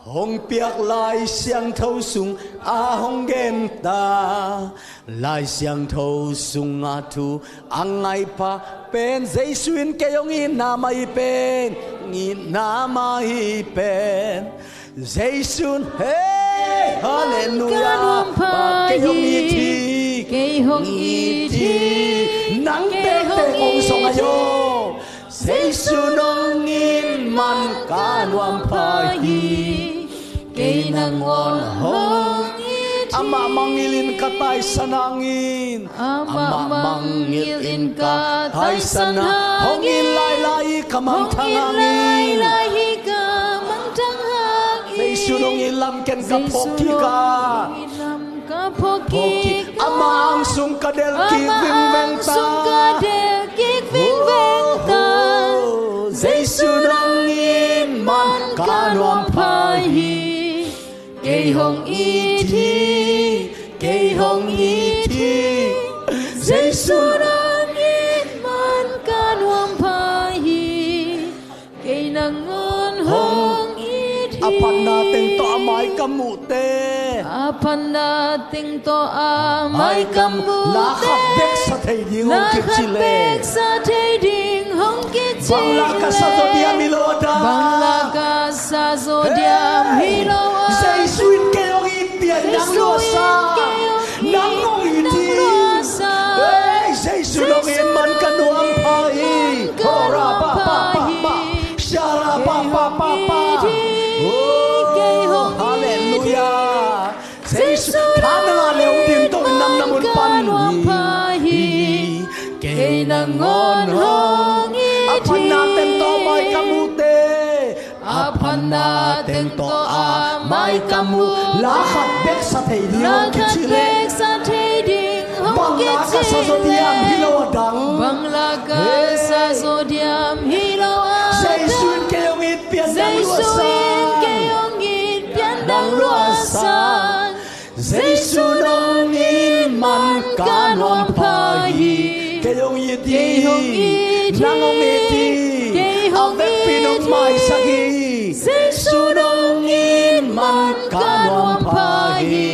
hong piak Lai Siangtho sung a hong gen ta. Lai Siangtho sungah thu a ngaih pha pen Jesu in kei hong itna mah hi pen, itna mah hi pen. Jesu in, hey, halleluia. Kei hong it hi, kei hong it hi, nang tektek hong zong ahi aw. Jesu in hong it man ka nuam pha hi. Kei nangawn hong it hi. Amah mangngilh in ka taisan hangin, amah mangngilh in ka taisan hangin, hong it lailai hi ka mangthang hangin. Jesu in hong it lam ken ka phawk kik a. Amah ang sung ka delh kik vingveng ta. Jesu in hong it man ka nuam pha hi. Kei hong it hi, kei hong it hi. Jesu in hong it man ka nuam pha hi. Kei nangawn hong it hi. A phatna teng tawh a mai ka muhte, a phatna teng tawh a mai ka muhte, la khat bek sa thei ding hong kici leh, bang la ka sa zaw diam hi lo a dang. Bang la ka sa zaw diam hi lo a dang. Jesu in kei hong it pian nang lua sa. Nang hong it hi. Jesu in hong it man ka nuam pha hi. Hora pa pa pa pa. Shara pa pa pa pa. Oh, halleluia. Jesu tha na ngah leh hong din to in nam na mun pan hi. Kei nangawn hong it hi. A phatna teng tawh mai ka muhte, a phatna teng tawh a mai ka muh, la khat bek sa thei ding hong kici leh, bang la ka sa zaw diam hi lo a dang. Bang la ka sa zaw diam hi lo a dang. Jesu in kei hong it pian nang lua sang. Jesu in kei hong it pian nang lua sang. Jesu in hong it man ka nuam pha hi. Kei hong it hi. Nang hong it hi. A vekpi in hong maisak hi. Jesu in hong it man ka nuam pha hi.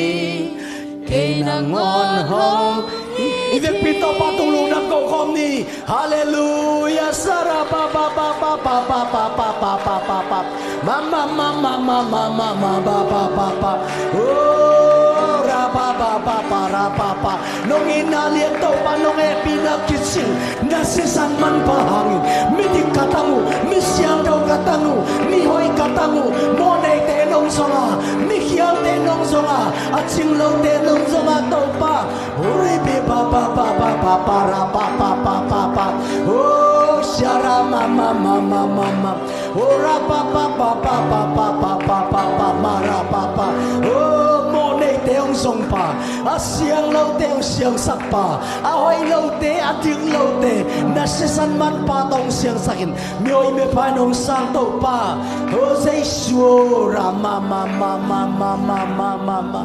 Kei nangawn hong it hi. I vekpi Topa tung lungdam ko khawm ni. Halleluia. Sara pa pa pa pa pa pa pa pa pa pa pa pa. Ma ma ma ma ma ma ma ma pa pa pa pa. Oh, ra pa pa pa pa ra pa pa. Nong itna lian Topa, nong hehpihna kicing, na sisan manpha hangin midik ka tang uh, mi siangtho ka tang uh, mi hoih ka tang uh. Mawhneite nong zong a, mi khialte nong zong a, a cinglote nong zong a Topa. Uri pi pa pa pa pa pa pa ra pa pa pa pa pa. Oh, shara ma ma ma ma ma ma. Ora pa pa pa pa pa pa pa pa pa pa ma ra pa pa. Oh, mawhnei te hong zongpa, a siang lote hong siangsak pa, a hoih lote, a dik lote, na sisan manpa tawh hong siangsak in, mi hoih mi pha in hong sangto pa. O Jesu, ra ma ma ma ma ma ma ma ma ma.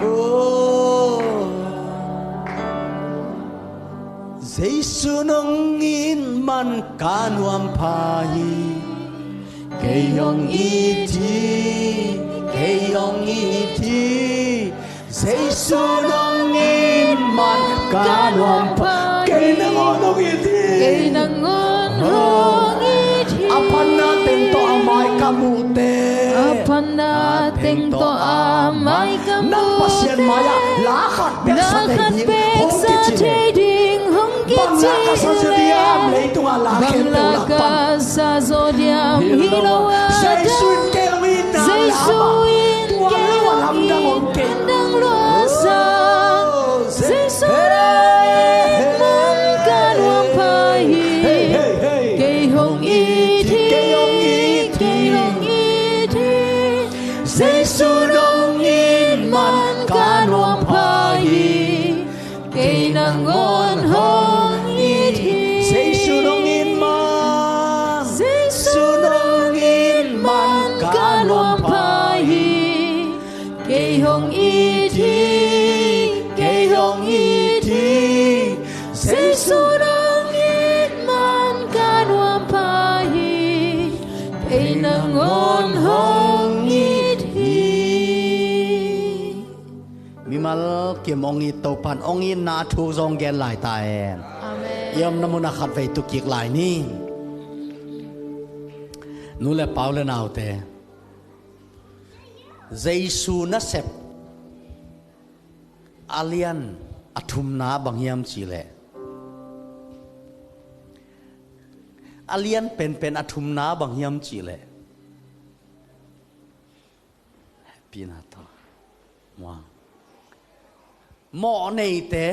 O Jesu nong it man ka nuam pha hi. Kei hong it hi, kei hong it hi. Jesu nong it man ka nuam pha. Kei nangawn hong it hi. Kei nangawn hong it hi. A phatna teng tawh a mai ka muhte. A phatna teng tawh a mai ka muhte. Nang Pasian mai-ah la khat peksa thei ding hong kici leh bang la ka sa zaw diam, leitungah la khempeuh lak pan. Bang la ka sa zaw diam, hi lo a, Jesu in kei hong itna lam ah, tuan lo a lamdang om kei. Jesu in kei hong itna lam ah, tuan lo a lamdang om kei. Jesu in kei hong itna lam ah, tuan lo a lamdang om kei. Hey, hey, hey. Kei hong it hi, kei hong it hi, kei hong it hi. Jesu nong it man ka nuam pha hi. Kei nangawn hong it hi. Jesu nong it man, Jesu nong it man ka nuam pha hi. Kei hong it hi, kei hong it hi. Jesu nong it man ka nuam pha hi. Kei nangawn hong it hi. Mimal kim hong it Topan, hong itna a thu zong gen lai ta hen. Amen. I omna munah khatvei tu kik lai ni. Nu le pa, u le naute, Jesu nasep a lian a thumna bang hiam cih leh, a lian penpen a thumna bang hiam cih leh, hehpihna tawh, muang. Mawhneite,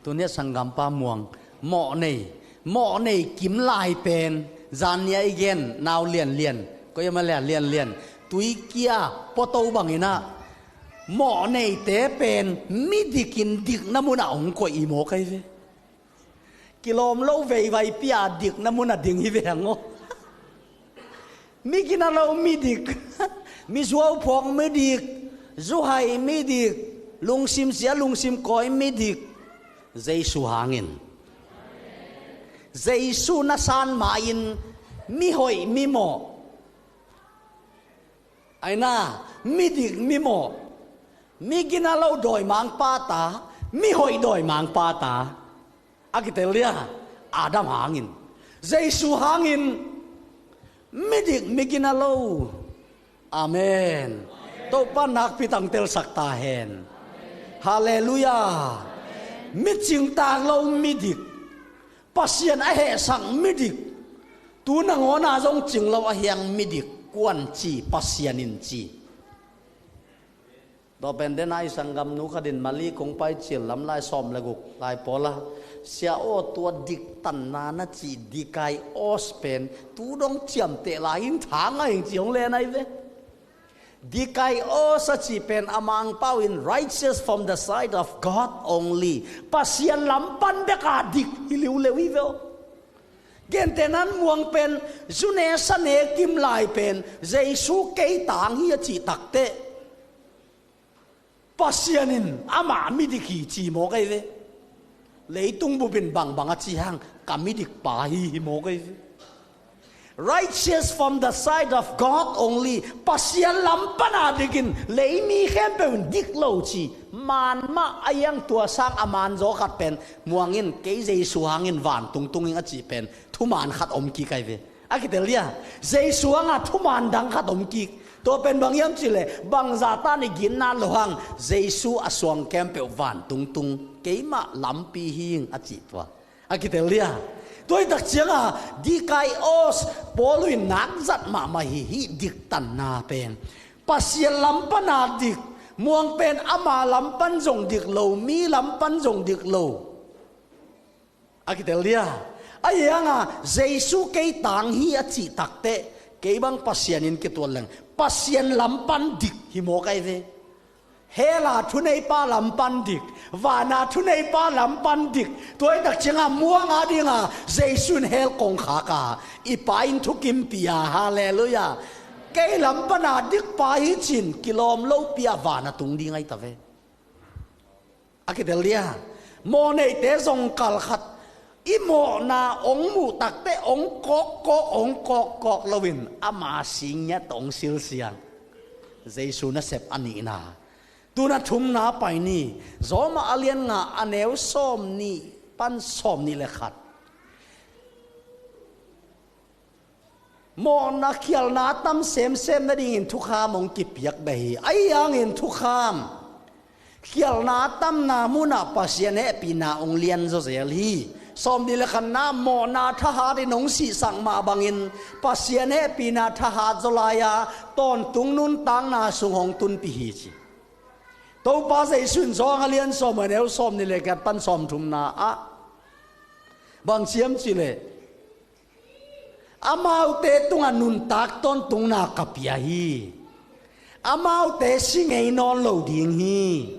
tuni a sanggampa muang. Mawhnei, mawhnei kim lai pen, zan ni a i gen, nau lianlian, koi ama lianlian, tuikia, puato bangin ah, mawhneite pen midik in dikna munah hong koih hi maw, kai ve. Kilawm lo veivaipi a dikna munah ding hi ve hang aw. Mi gina lo midik, mi zuauphawk midik, zuhai midik, lungsim sia lungsim kawi midik. Jesu hangin, Jesu na san ma-in, mi hoih mi mawh, aina, midik mi mawh, mi gina lo dawimangpa ta, mi hoih dawimangpa ta. A kitel dia, Adam hangin, Jesu hangin, midik mi gina lo. Amen. Topa nakpi tangtelsak ta hen. Halleluiah. Mi cingtak lo midik, Pasian a hehsak midik, tu nangawn a zong cing lo a hiang midik, kuan ci, Pasian in ci. Tua pen den a i sanggamnu khat in Mali kong pai cil lam lai sawm le guk lai pawl a, sia aw, tua diktanna na cih dikaios pen tu dong ciamteh lai in tha ngai ing ci hong len ai ve. Dikaios a cih pen a Mangpau in righteous from the sight of God only. Pasian lam pan bek a dik hi liuleu hi ve aw. Gentehna in muang pen, zu ne sa ne kim lai pen, Jesu kei tang hi a cih takteh, Pasian in amah midik hi ci maw, kai ve. Leitung bup in bangbang a ci hang, ka midik pa hi hi maw, kai ve. Righteous from the sight of God only. Pasian lam pan a dik in, lei mi khempeuh in dik lo ci. Man mah a hiang, tua sang a man zaw khat pen muang in, kei Jesu hangin vantung tung ing a cih pen thuman khat om kik ai ve. A kitel dia, Jesu hanga thuman dang khat om kik. Tua pen bang hiam cih leh, bangzah tan i gitna lo hang, Jesu a suang khempeuh vantung tung, keimah lampi hi ing a cih tua. A kitel dia, tua hi tak cianga, dikaios, Paul in nak zat mahmah hi, hih diktanna pen. Pasian lam pan a dik, muang pen ama lam pan zong dik lo, mi lam pan zong dik lo. A kitel dia, a hianga, Jesu kei tang hi a cih takteh, kei bang Pasian in kituat leng, Pasian lam pan dik hi maw, kai ve. Hell a thuneipa lam pan dik, van a thuneipa lam pan dik. Tua hi tak ciangin muang a dingin Jesu in hell kong khak a, i Pa in thukimpih a, halleluiah. Kei lam pan a dikpa hi ci-in kilawm lopi-in van a tung ding ahi ta ve. A kitel dia, mawhneite zong kalkhat i mawhna hong muh takteh hong kawkkawk, hong kawkkawk loin ama sing ngiat hong silsiang. Jesu nasep a nihna. Tu-in a thumna pai ni. Roma a lian nga, a neu sawmnih pan sawmnih le khat. Mawhna khialhna a tam semsem nadingin thukham hong kipiak beh hi. Ahi hangin thukham khialhna a tamna munah Pasian hehpihna hong lianzaw zel hi. Sawmnih le khatna, mawhna thahatin hong sihsak mah bangin Pasian hehpihna thahat zaw lai-a tawntung nuntakna sung hong tunpih hi ci. Topa Jesu in Johan a lian sawm, a neu sawmnih le khat pan sawmthumna ah bang ci hiam cih leh, amaute tungah nuntak tawntungna ka pia hi. Amaute si ngei nawn lo ding hi.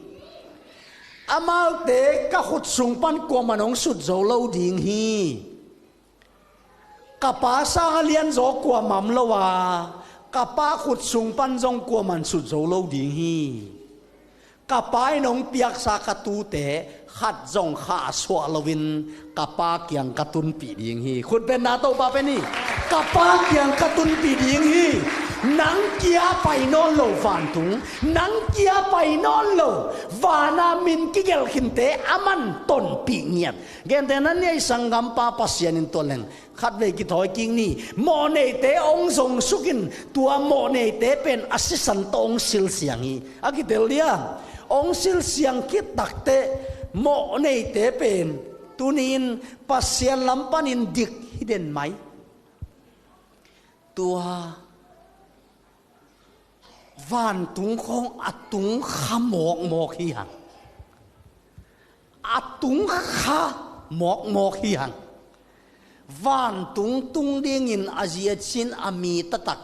Amaute ka khut sung pan kuaman hong sut zo lo ding hi. Ka Pa sangin a lianzaw kuamah om lo a, ka Pa khut sung pan zong kuaman sut zo lo ding hi. Ka Pa in hong piaksa ka tuute khat zong khahsuah loin ka Pa kiang ka tunpih ding hi. Khut beng un, Topa beng un. Ka Pa kiang ka tunpih ding hi. Nang kia pai nawn lo vantung, nang kia pai nawn lo vana min kigelh khinte aman tonpih ngiat. Gentehna ni ei, sanggampa, Pasian in tua leng khatvei kithawi kik ni. Mawhneite hong zong sukin tua mawhneite pen a sisan tawh hong silsiang hi. A kitel dia, hong silsiang khit takteh mawhneite pen tuni-in Pasian lam panin dik hi den mai. Tua vantung khawng a tung kha mawkmawk hi hang. A tung kha mawkmawk hi hang. Vantung tung dingin a zi a cin a mi taktak,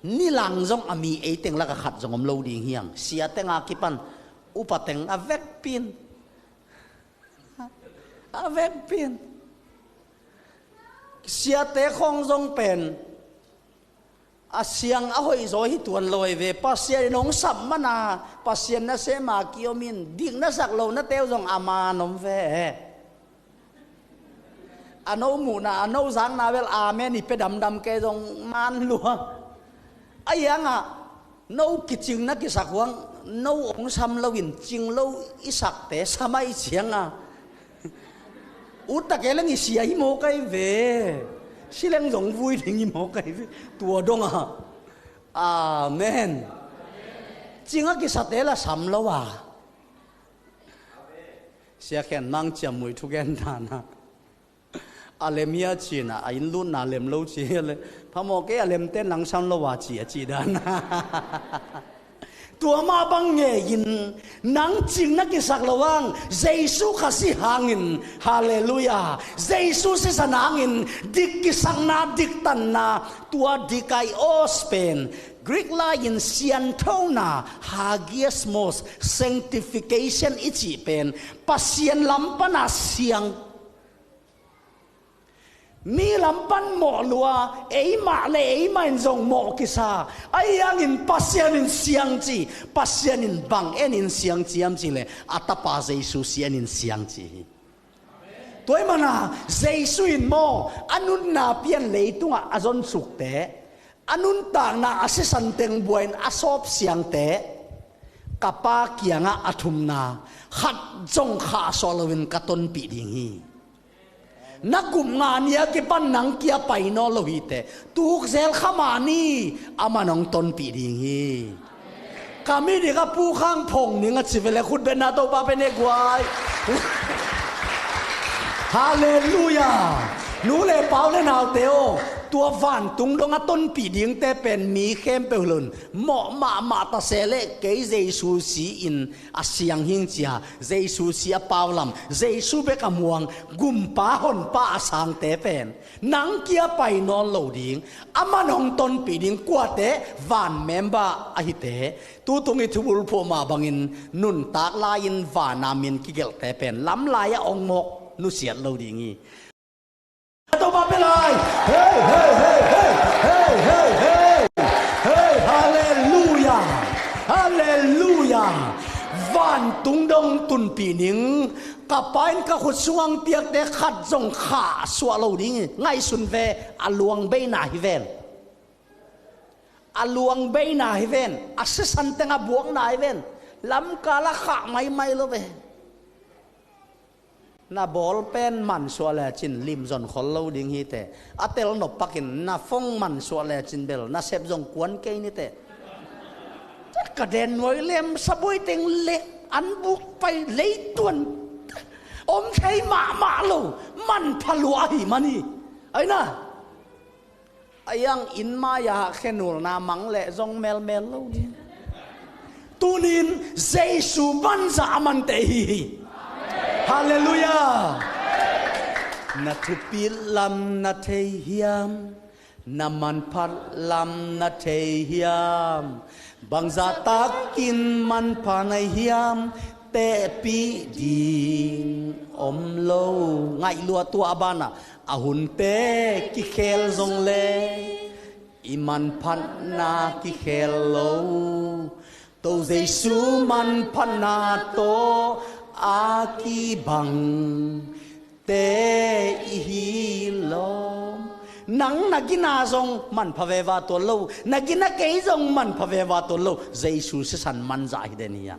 nilang zong a mi ei teng lakah khat zong om lo ding hi hang. Sia teng a kipan upa teng a vekpi-in, a vekpi-in. Siate khawng zong pen a siang a hoihzaw hi tuan lo hi ve. Pasian in hong sap man a, Pasian nasem a kiom in, dik na sak lo nate uh zong a man om ve. A no muhna, a no zakna bel amen i pia damdam kei zong man lua. Ahi hangin no kicing na kisak uh hang, no hong sam loin cing lo i sakte sam ahih ciangin, ut tak leng i sia hi mawk ahi ve. Si leng zong vui ding hi mawk ahi ve. Tua dong a. Amen. Cing a kisate la sam lo a. Sia Khen Mang Ciam Mui thugen dan a, a lem hia ci-in a, a inn lutna lem lo ci hi leh, phamawh kei, a lemte nang sam lo a ci a cih dan. Tua mah bang ngeiin nang cing na kisak loh hang, Jesu Khazih hangin, halleluiah, Jesu sisan hangin dik kisakna, dik tanna, tua dikaios pen Greek lai-in sianthona, hagiasmos, sanctification i cih pen Pasian lam pana siang. Mi lam pan mawh lua, eimah le eimah in zong mawh kisa. Ahi hangin Pasian in siang ci, Pasian in bang enin siang ci hiam cih leh, a tapa Jesu sianin siang ci hi. Tua ahih manin Jesu in maw, a nunna pian leitungah a zonsukte, a nuntakna a sisan teng buain a sawpsiangte, ka Pa kiangah a thumna, khat zong khahsuah loin ka tonpih ding hi. Na gupna ni a kipan nang kia pai nawn lo hi teh, tuk zel kha mah ni, aman hong tonpih ding hi. Ka midik a Pu Khang Phong ning a ci ve leh khut beng un, Topa beng un, guai. Halleluiah. Nu le pau le naute aw, tua vantung dong a tonpih dingte pen mi khempeuh lun mawh mahmah ta se leh kei Jesu si in a siang hing cia, Jesu si a pau lam, Jesu bek a muang, gumpa honpa a sangte pen nang kia pai nawn lo ding, a man hong tonpih ding kuate, van member ahite. Tutung i thubulphuh mah bangin nuntak lai-in vana min kigelhte pen lamlai-ah hong mawk nusiat lo ding hi. Topa pe lai. Hei, hei, hei, hei. Hei, hei, hei, hei. Hei, halleluia. Halleluia. Vantung dong tunpih ning. Ka Pa in ka khut sungah piakte khat zong khahsuah lo ding hi. Ngaihsun ve, a luang beina hi ven. A luang beina hi ven. A sisan teng a buakna hi ven. Lamkal a khah maimai lo ve. Na ball pen mansuah lecin lim zon khol lo ding hi teh. A tel nop pakin na phone mansuah lecin bel na sep zong kuan kei ni teh. Ka den nuai lem sabuai teng lek an buk pai leituan om thei mahmah lo, manpha lua ahi man hi. Ai na. A iang in mai-ah khenulna mang leh zong melmel lo ding. Tunin Jesu banzah a mante hi hi. Halleluia. Na thupit lam na thei hiam? Na manphat lam na thei hiam? Bangzah takin manpha na hiam? Tehpih ding om lo. Ngaih lua tua a banah a hunte kikhel zong le i manphatna kikhel lo. To Jesu manphatna tawh a kibang te i hi lo. Nang na gina zong manpha veva tuan lo. Na gina kei zong manpha veva tuan lo. Jesu sisan manzah hi den hi a.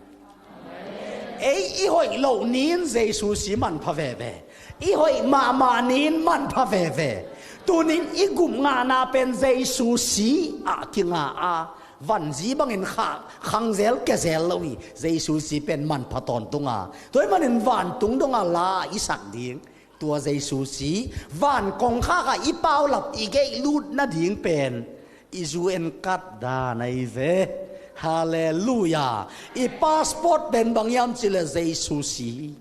Ei i hoih loh ni-in Jesu si manpha veve. I hoih mahmah ni-in manpha veve. Tunin i gupngahna pen Jesu si ah kinga a, vanzi bangin kha khangzel kezel lo hi. Jesu si pen manpha tawntunga. Tua ahih manin vantung donga la i sak ding. Tua Jesu si van kongkhak ah i paulap i geih lut nading pen i U N card dan ahi ve. Halleluia. I passport pen bang hiam cih leh Jesu si.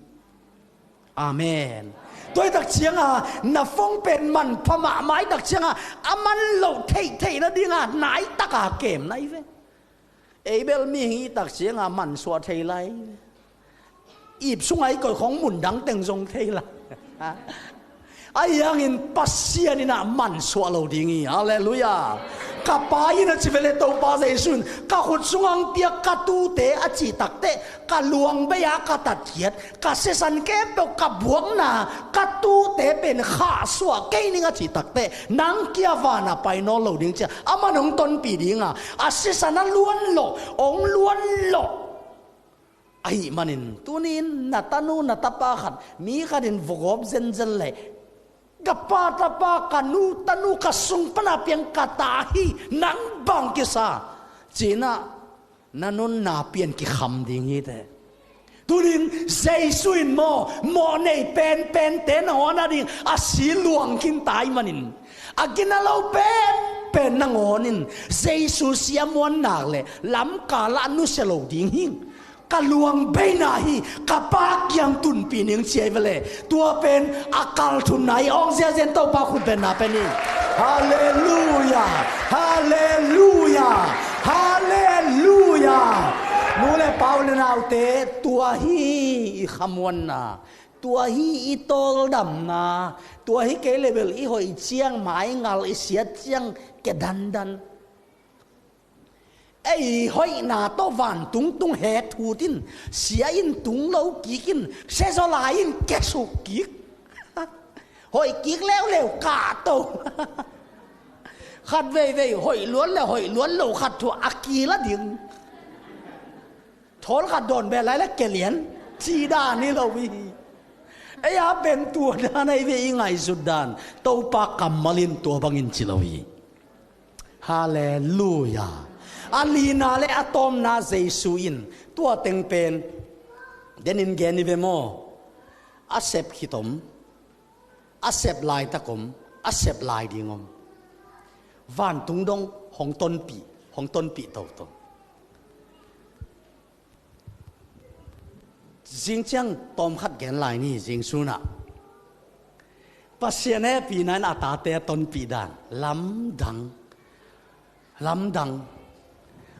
Amen. Tua i tak cianga na phone pen manpha mahmah i tak cianga a man loh theihtheih nadinga nai taka kem na hi ve. Ei bel mihing i tak cianga mansuah thei lai. Ip sunga i koih khong mun dang teng zong thei lai. Ahi hangin Pasian in ah mansuah lo ding hi. Halleluia. Ka Pa in a ci ve le Topa Jesu in ka khut sungah piak ka tuute a cih takteh ka luang bei-a ka tatkhiat, ka sisan khempeuh ka buakna ka tuute pen khahsuah kei ning a cih takteh nang kia vana pai nawn lo ding cia a man hong tonpih dinga a sisan a luan loh, hong luan loh. Ahih manin tunin na tanu na tapa khat mi khatin vugawp zenzen leh ka pa tapa ka nu tanu ka sung pana piang ka ta hi, nang bang kisa cinah na nunna pian kikham ding hi teh. Tunin Jesu in maw mawhnei penpente nangawn a ding a si luang khin ta ahih manin a gina lo penpen nangawn in Jesu si a muan nak leh lamkal ah nusia lo ding hi. Ka luang beina hi, ka Pa kiang tunpih ning ci ahi ve le. Tua pen a kalthunna hi, awng ziazian Topa khut benna pen hi. Halleluia. Halleluia. Halleluia. Nu le pau le naute, tua hi i khamuanna. Tua hi i tawldamna. Tua hi kei le bel i hoih ciang maingal, i siat ciang ke dandan. Ei hoihna tawh vantung tung het hut in, sia in tung lo kik in, siazaw lai in kesuk kik. Hoih kik leuleu kahto. Khat veivei hoih luan le hoih luan lo khat thu a kil a ding. Thawl khat dawn beh lai le kelian ci dan hi lo hi. Ei a pen tua dan ahi ve i ngaihsut dan. Topa kammal in tua bangin ci lo hi. Halleluia. A lina le a tawmna Jesu in tua teng pen denin gen hi ve maw? A sep khit om. A sep laitak om, a sep lai ding om. Vantung dong hong tonpih, hong tonpih toto. Zing ciang tawmkhat gen lai ni, zing sunah Pasian hehpihna in a tate a tonpih dan lamdang. Lamdang.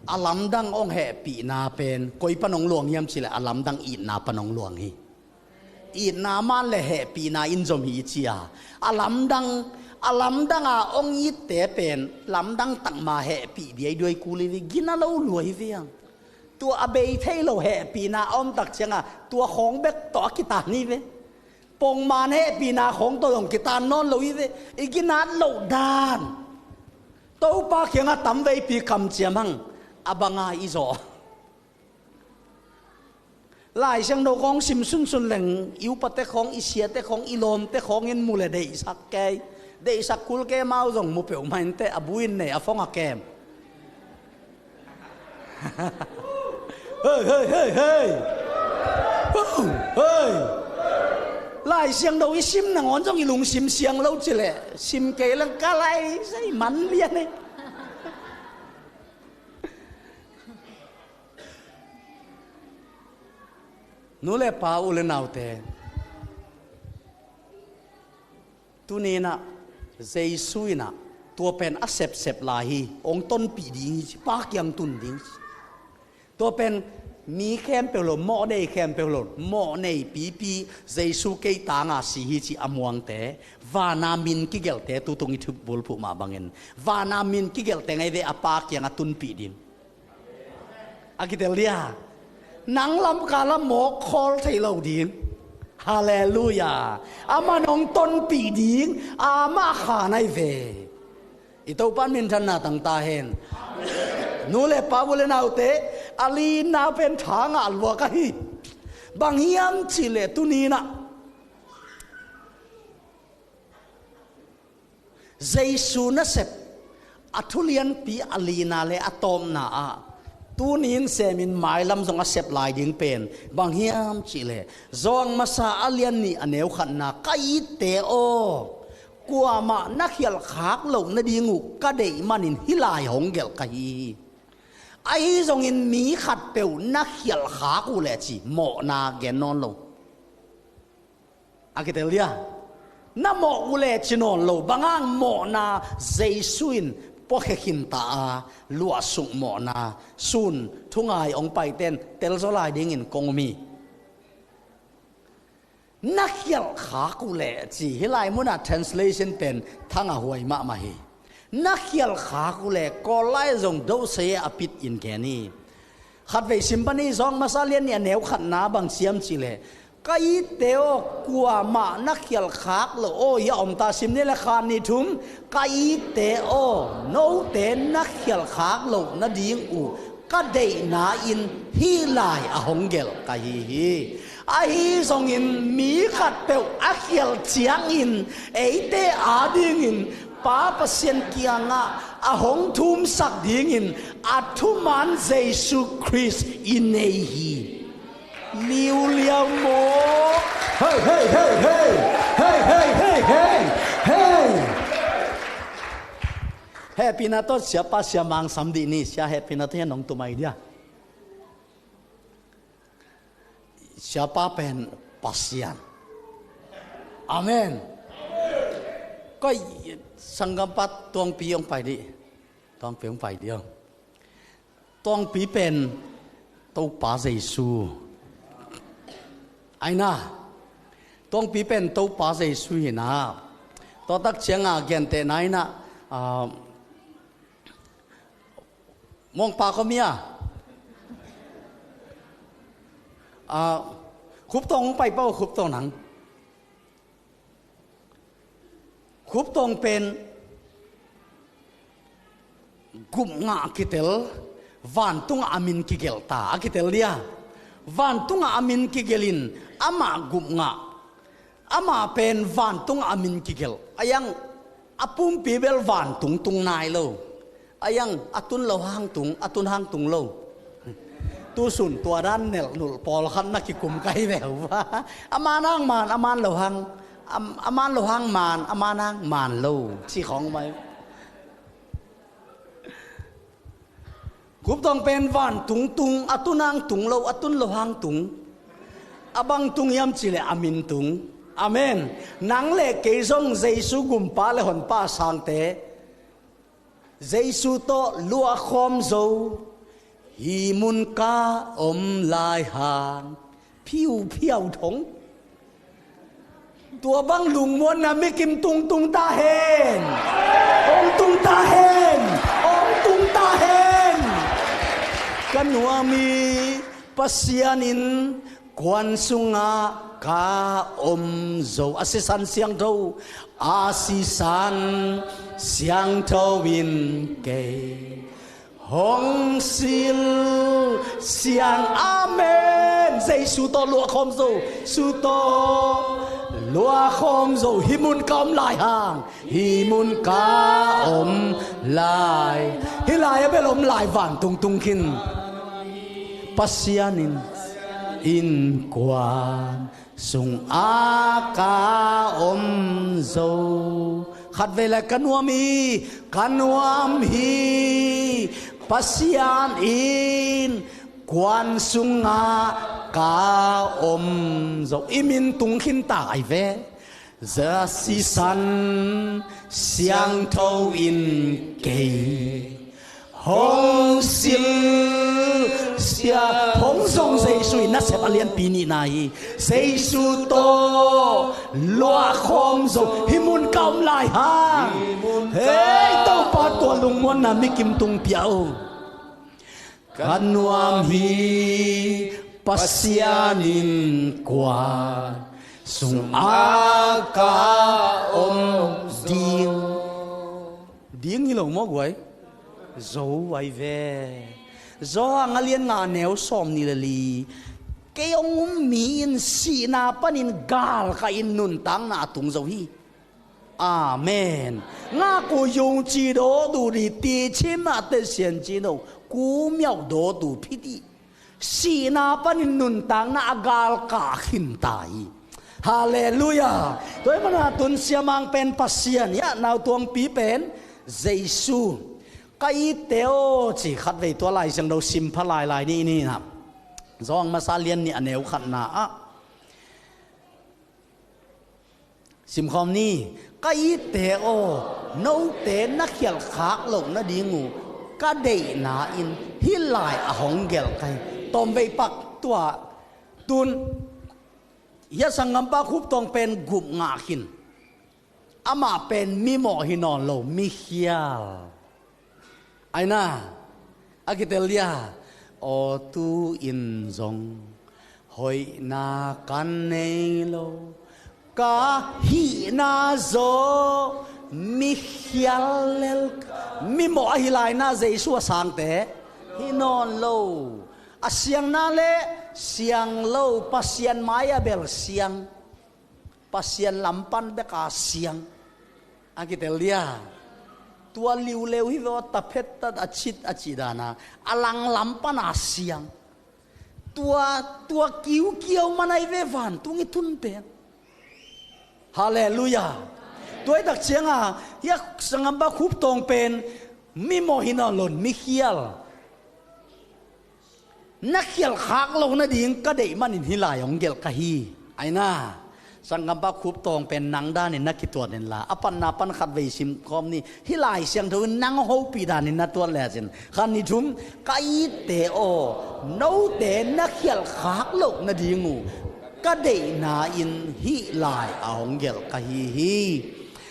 A lamdang hong hehpihna pen koi pan hong luang hiam cih leh a lamdang itna pan hong luang hi. Itna man le hehpihna in zom hi ci a. A lamdang, a lamdang a hong itte pen lamdang takma hehpih dia i duai kul hi ve, gina lo lua hi ve ang. Tua a bei thei lo hehpihna a om tak ciang a, tua khawng bek tawh a kitan hi ve. Pongman hehpihna khawng tawh zong kitan nawn lo hi ve. I ginat loh dan Topa kiangah tamveipi kamciam hang, a banga i zawh. Lai Siangtho khawng sim sunsun leng, i upate khawng, i siate khawng, i lawmte khawng in mu le deihsak kei. Deihsak kul kei, amau zong mu peuhmah inteh, a bu in nei, a fong a kem. Hei, hei, hei, hei. Hei. Lai Siangtho i sim nangawn zong i lungsim siang lo ci leh, sim kei leng ka lai sai man lian e. Nu le pa, u le naute, tuni-in ah Jesu in ah tua pen a sepsep lai hi, hong tonpih ding hi ci, Pa kiang tun ding ci. Tua pen mi khempeuh lo, mawhnei khempeuh lo, mawhnei pipi, Jesu kei tanga si hi ci a muangte, vana min kigelhte, tutung i thubulphuh mah bangin, vana min kigelhte ngai ve, a Pa kiangah tunpih ding. A kitel dia. Nang lamkal a mawk khawl thei lo ding. Halleluiah. Aman hong tonpih ding, amah kha nai ve. I Topa in minthanna tang ta hen. Nu le pa, u le naute, a lina pen tha ngah lua ka hi. Bang hiam cih leh tuni-in ah Jesu nasep, a thulianpi a lina le a tawpna ah, tuni-in semin mailam zong a sep lai ding pen bang hiam cih leh, Johan masa a lian nih a neu khatna, ka itte aw, kuamah na khialhkhak loh nading uh ka deih manin hih lai hong gelh ka hi hi. Ahi zongin mi khatpeuh na khialhkhak uh leh ci, mawhna gen nawn lo. A kitel dia. Na mawh uh leh ci nawn lo, bang hang mawhna, Jesu in puakhia khinta a, luahsuk mawhna, sun thungai hong paite in telzaw lai dingin kong um hi. Na khialhkhak uh leh ci, hih lai munah translation pen thangah huai mahmah hi. Na khialhkhak uh leh, Kawl lai zong dosei a pit in gen hi. Khatvei sim pan ni, Johan masa lian nih a neu khatna bang ci hiam cih leh, ka itte aw, kuamah na khialhkhak loh, aw, hi a om ta, sim ni le khat nih thum, ka itte aw, note na khialhkhak loh nading uh ka deihna in hih lai a hong gelh ka hi hi. Ahi zongin mi khatpeuh a khialh ciangin eite adingin Pa Pasian kiangah a hong thumsak dingin a thuman Jesu Khrist i nei hi. Liuliau maw? Hei, hei, hei, hei. Hei, hei, hei, hei, hei. Hehpihna tawh siapa, sia mang sam dih ni, sia hehpihna tawh hian hong tumai dia. Siapa pen Pasian. Amen. Koi, sanggampa Tuangpi hong pai dih. Tuangpi hong pai dih hong. Tuangpi pen Topa Jesu. Aina. Tuangpi pen Topa Jesu hina. Tua tak cianga gentehna ina, ah, Mongpa khuami a, ah, Khuptawng hong pai pah uh, Khuptawng nang. Khuptawng pen gupngah kitel, vantungah a min kigelh ta, a kitel dia. Vantungah a min kigelh in amah gupngah. Amah pen vantungah a min kigelh. A iang a pumpi bel vantung tung nai lo. A iang a tun lo hang tung, a tun hang tung lo. Tusun tua dan nelh nulh pawlkhat na kikum kai ve uh. A man hang man, a man lo hang, A man lo hang man, a man hang man lo, ci khawng mai. Khuptawng pen vantung tung, a tun hang tung lo, a tun lo hang tung. A bang tung hiam cih leh a min tung. Amen. Nang le kei zong Jesu gumpa le honpa a sangte, Jesu tawh luahkhawm zo, hih mun ka om lai hang, phiuphiau thong. Tua bang lungmuanna mikim tungtung ta hen. Ong tung ta hen. Ong tung ta hen. Ka nuam hi, Pasian in kuan sungah ka om zo. A sisan siangtho, a sisan siangtho in kei hong sil siang. Amen. Jesu tawh luahkhawm zo. Jesu tawh luahkhawm zo. Hih mun ka om lai hang, hih mun ka om lai. Hih lai a bel om lai, vantung tung khin. Pasian in, in kuan sungah ka om zo. Khatvei lai, ka nuam hi, ka nuam hi, Pasian in kuan sungah ka om zo. I min tung khin ta ai ve. Za sisan siangtho in kei hong sil sia, hong zong Jesu in nasep a lianpi nihna hi. Jesu tawh luahkhawm zo. Hih mun ka om lai hang. Hei, Topa, tua lungmuanna mikim tung pia o. Ka nuam hi, Pasian in kuan sungah ka om ding. Ding hi lo maw guai? Zo ai ve. Johan a lian nga, a neu sawmnih le li. Kei hong um mi in sihna panin galkah in nuntakna a tung zo hi. Amen. ငါ့ကိုယုံကြည်သောသူသည် သေခြင်းမှ အသက်ရှင်ခြင်းသို့ ကူးမြောက်သောသူဖြစ်သည်။ Sihna panin nuntakna a galkah khin ta hi. Halleluiah. Tua ahih manin tun siamang pen Pasian hi a, nautuangpi pen Jesu. Ka itte aw, ci khatvei tua Lai Siangtho sim pha lailai ni, ni na. Johan masa lian nih, a neu khatna ah. Simkhawm ni. Ka itte aw, note na khialh khak loh nading uh ka deihna in hih lai a hong gelh ka hi. Tawmvei pak tua tun. Hia sanggampa Khuptawng pen gup ngah khin. Amah pen mimawh hi nawn lo, mikhial. Aina, a kitel dia, aw tu in zong hoihna kan nei lo, ka hihna zaw mikhial lel, mimawh ahi laina Jesu a sangte hi nawn lo. A siangna le siang lo, Pasian mai a bel siang. Pasian lam pan beka siang. A kitel dia. Tua liuleu hi ve aw, taphet tat a cit a cih dana a lang lam pana siang. Tua, tua kiukiau manai ve vantung i tun pen. Halleluiah. Tua i tak cianga, hia sanggampa Khuptawng pen mimawh hi nawn lo, mikhial. Na khialh khak loh nading ka deih manin hih lai hong gelh ka hi. Aina, sanggampa Khuptawng pen nang danin na kituat inla, a panna pan khatvei simkhawm ni. Hih Lai Siangtho in nang hopih danin na tuat lecin, khat ni thum, ka itte aw, note na khialh khak loh nading uh ka deihna in hih lai a hong gelh ka hi hi.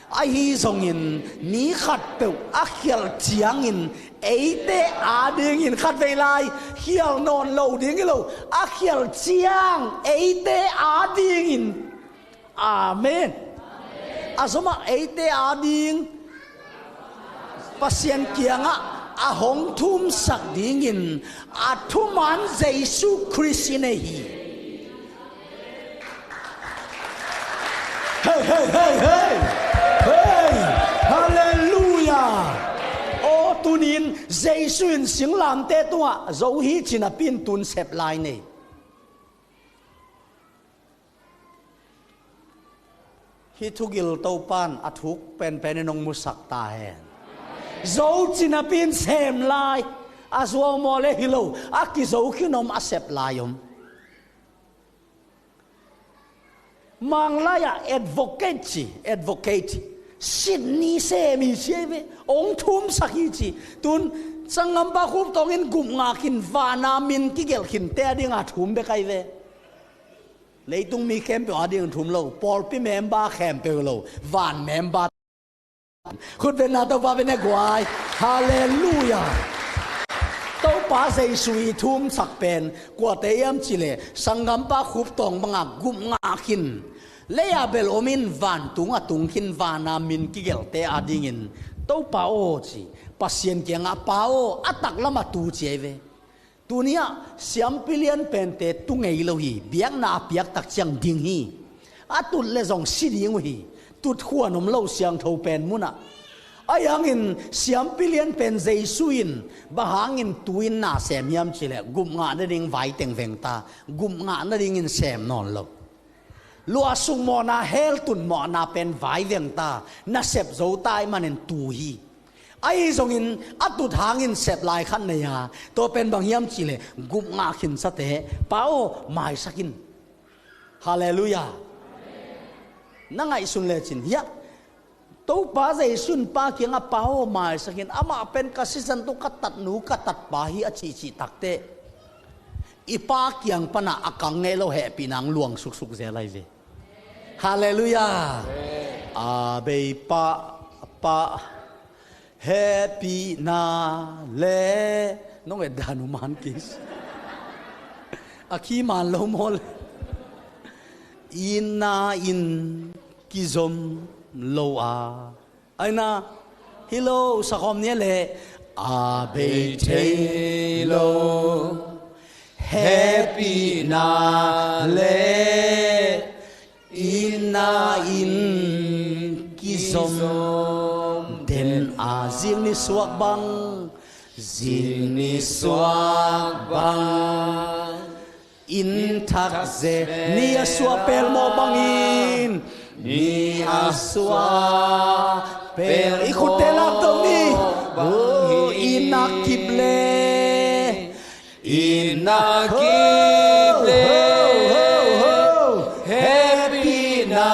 Ahi zongin ni khatpeuh a khialh ciangin eite adingin, khatvei lai khial nawn lo ding hi lo, a khialh ciang eite adingin. Amen. A zomah eite ading Pasian kiangah a hong thumsak dingin a thuman Jesu Khrist i nei hi. Hei, hei, hei, hei. Hei, halleluiah. Aw tunin Jesu in singlamte tungah zo hi cin a pintun sep lai nei. Hih thugil Topan a thuk penpen in hong musak ta hen. Zo ci napi in sem lai, a zuau maw le hi lo, a kizo khin om, a sep lai om. Manglai ah advocate ci, advocate. Sitni sem hi ci ei ve, hong thumsak hi ci. Tun sanggampa Khup Tawng in gupngah khin, vana min kigelh khin te a ding a thum bek ai ve. Leitung mi khempeuh a ding thum lo, pawlpi member khempeuh lo, van member. Khutbetna Topa bek ne guai. Halleluiah. Topa Jesu i thumsak pen kuate hiam cih leh sanggampa Khup Tawng banga gupngah khin, lei-a bel om in vantung a tung khin, vana min kigelhte a dingin Topa aw ci, Pasian kiangah Pa aw, a taklam a tu ci ei ve. Tuni-ah siampi lian pente tu ngei lo hi, biakna a piak tak ciang ding hi. A tut le zong si ding uh hi. Tut khuan om lo siangtho pen munah. Ahi hangin siampi lian pen Jesu in bang hangin tu-in na sem hiam cih leh gupngah nading vai teng veng ta, gupngah nadingin sem nawn lo. Luahsuk mawhna, hell tun mawhna pen vai veng ta, nasep zo ta ahih manin tu hi. Ahi zongin a tut hangin sep lai khat nei a, tua pen bang hiam cih leh gupngah khinsate, Pa aw, maisak in. Halleluiah. Na ngaihsun lecin hiah, Topa Jesu in Pa kiangah Pa aw, maisak in, amah pen ka sisan tawh ka tatnu ka tatpa hi a cihcih takteh, i Pa kiang panah a kang ngei lo hehpihna hong luang suksuk zel ahi ve. Halleluiah. A bei pah, pah, hehpihna le, nong et dan uh man kis. A khi man lo maw le. Itna in kizom lo a. Aina, hi lo, sakhawm nia le. A bei thei lo, hehpihna le, itna in kizom den a, zing ni suak bang, zing ni suak bang. In thak ze, ni a suah pel mawh bangin, ni a suah pel, i khutte lamto ni. Oh, in a kip le, in a kip le, ho, ho, ho, ho, hehpihna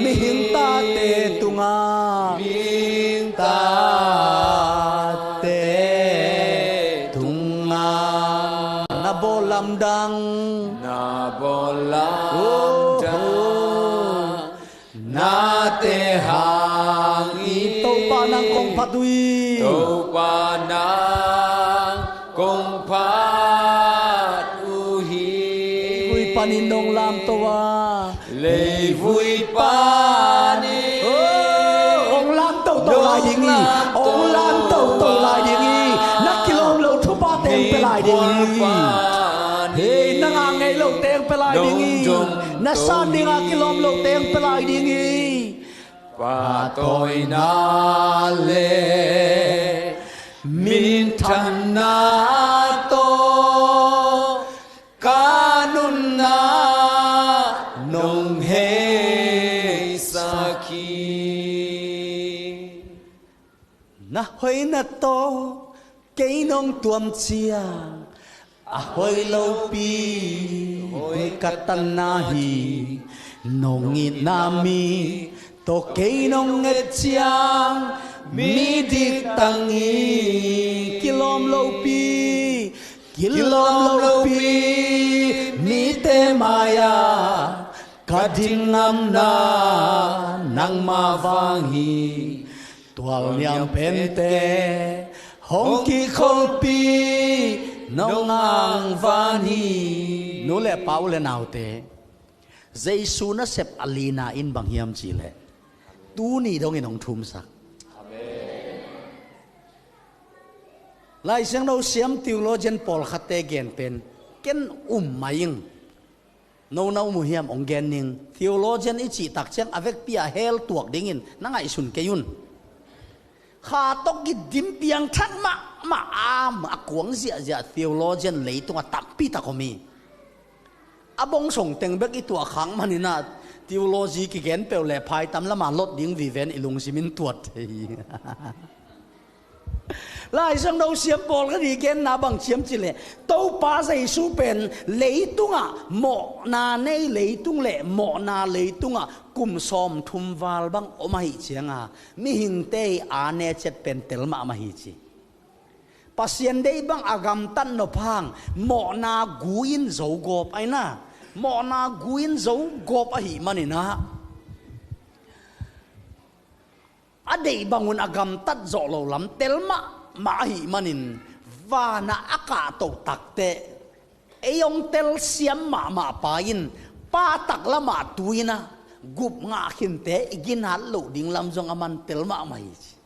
mihing tate tungah, mihing tate tungah. Na bawl lamdang, na bawl lamdang, oh, oh, nate hang in. Topa nang kong phat uh hi. Topa nang kong phat uh hi. Leivui panin nong lamto a. Leivui panin, oh, hong lamto to lai ding hi. Hong lamto to lai ding hi. Na kilawm lo thupha teng pe lai ding hi. Hei, na ngah ngei lo teng pe lai ding hi. Na san ding a kilawm lo teng pe lai ding hi. Pahtawina le minthanna tawh ka nunna nong heisak hi. Na hoina tawh kei nong tuam ciang, a hoih lopi hoih ka tanna hi. Nong itna mi tawh kei nong et ciang, mi dik tang hi. Kilawm lopi, kilawm lopi, mite mai-ah ka ding ngamna nangmah vang hi. Tualniam pente hong kikholpi nong angvan hi. Nu le pa, u le naute, Jesu nasep a lina in bang hiam cih leh, tuni dongin hong thumsak. Lai Siangtho siam theologian pawlkhatte gen pen ken um mai ing. No na um uh hiam, hong gen ning. Theologian i cih tak ciang a vekpi-ah hell tuak dingin na ngaihsun kei un. Kha tawh kidim piangthak mahmah a, a kuang ziahziah theologian leitungah tampi tak om hi. A bong song teng bek i tuah khak manin ah, Theology kigen peuh le phaitam lama lot ding viven i lungsim in tuat thei hi. Lai Siangtho siam pawlkhat i genna bang hiam cih leh, Topa Jesu pen leitungah mawhna nei, leitung le mawhna leitungah kum sawmthum val bang om ahih cianga, mihingte i aa ne ciat pen tel mahmah hi ci. Pasian deih bang a gamtat nop hang mawhna gu in zo gawp ahi na. Mawhna gu in zo gawp ahih manin ah, a deih bangun a gamtat zawh lo lam tel mahmah ahih manin, vanah a kahtoh takteh, ei hong telsiam mahmah pa in, pa taklamah tu-in ah, gup ngah khinte i ginat loh ding lam zong a man tel mahmah hi ci.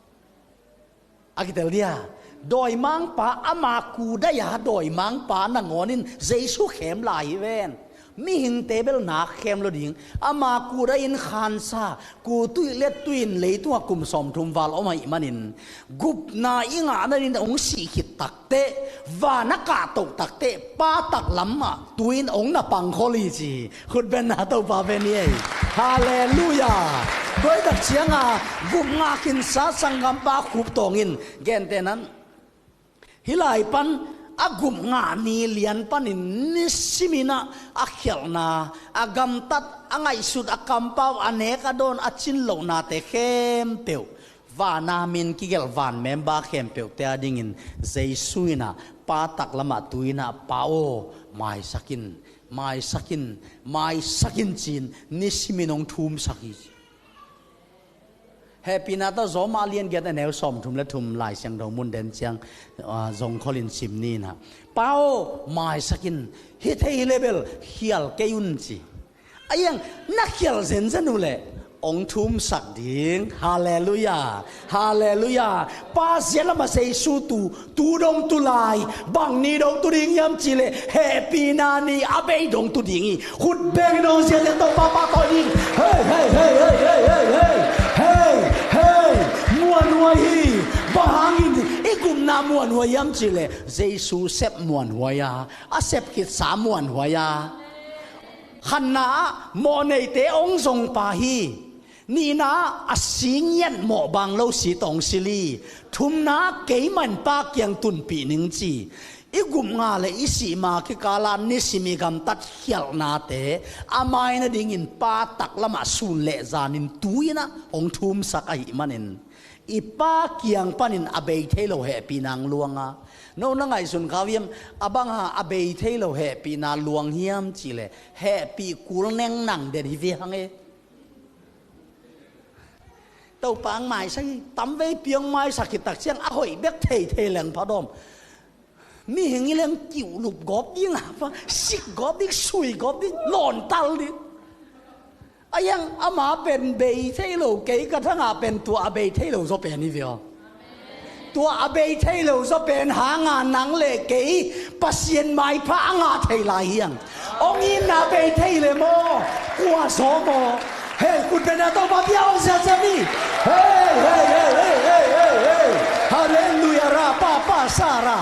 A kitel dia, dawimangpa ama kudai-a dawimangpa nangawn in Jesu khem lai hi ven. Mihingte bel nak khem lo ding. Ama kudai in khansa, kutuih letuih in leitungah kum sawmthum val om ahih manin, gupna i ngah nadingin hong sih khit takteh, van a kahtoh takteh, pa taklamah tu-in hong na pangkhol hi ci. Khutbenna Topa pen hi ei. Halleluiah. Tua hi tak cianga, gup ngah khinsa sanggampa Khup Thawng in gentehna-in, hih lai pan a gup ngah ni lian panin nisimin ah a khialhna, a gamtat, a ngaihsut, a kampau, a nek a dawn, a cin lohnate khempeuh, vana min kigelh van member khempeuhte adingin Jesu in ah pa taklamah tu-in ah, Pa aw, maisak in, maisak in, maisak in ci-in nisimin hong thumsak hi ci. Hehpihna tawh Rom a lian giat a neu sawmthum le thum Lai Siangtho mun den ciang, ah, zong kholin sim ni in ah, Pa aw, maisak in, hi thei hi leh bel khial kei un ci. A iang, na khial zenzen uh leh hong thumsak ding. Halleluiah. Halleluiah. Pa zia lamah Jesu tu, tu dong tu lai, bang ni dong tu ding hiam cih leh, hehpihna ni a bei dong tu ding hi. Khut beng in hong ziate tawh papa tawi ding. Hei, hei, hei. Hei, hei, muanhuai hi. Bang hangin i gupna muanhuai hiam cih leh, Jesu sep muanhuai a, a sep khitsa muanhuai a. Khatna ah mawhneite hong zongpa hi. Nihna ah a si ngiat mawh bang lo si tawh hong silh hi. Thumna ah keimah in Pa kiang tunpih ning ci. I gup ngah le i sih ma kikal ah nisim i gamtat khialhnate a mai nadingin Pa taklamah sun le zanin tu-in ah hong thumsak ahih manin, i Pa kiang panin a bei thei lo hehpihna hong luang a. No na ngaihsun kha uh hiam, a bang hang a bei thei lo hehpihna luang hiam cih leh, hehpih kul neng nang den hi ve hang e. Topa hong maisak hi, tamveipi hong maisak khit tak ciang a hoih bek theithei leng pha dawm. Mihing hi leng kiuhlup gawp ding a, sik gawp ding, sui gawp ding, lawntal ding. A iang, ama pen bei thei lo, kei ka thangah pen tua a bei thei lo zaw pen hi ve aw. Tua a bei thei lo zaw pen hanga nang le kei Pasian maipha a ngah thei lai hiam? Hong itna bei thei le maw? Kua zaw maw? Hei, khut beng in ah Topa bia hong siasia mi. Hei, hei, hei. Halleluiah ra, pa, pa, sa ra.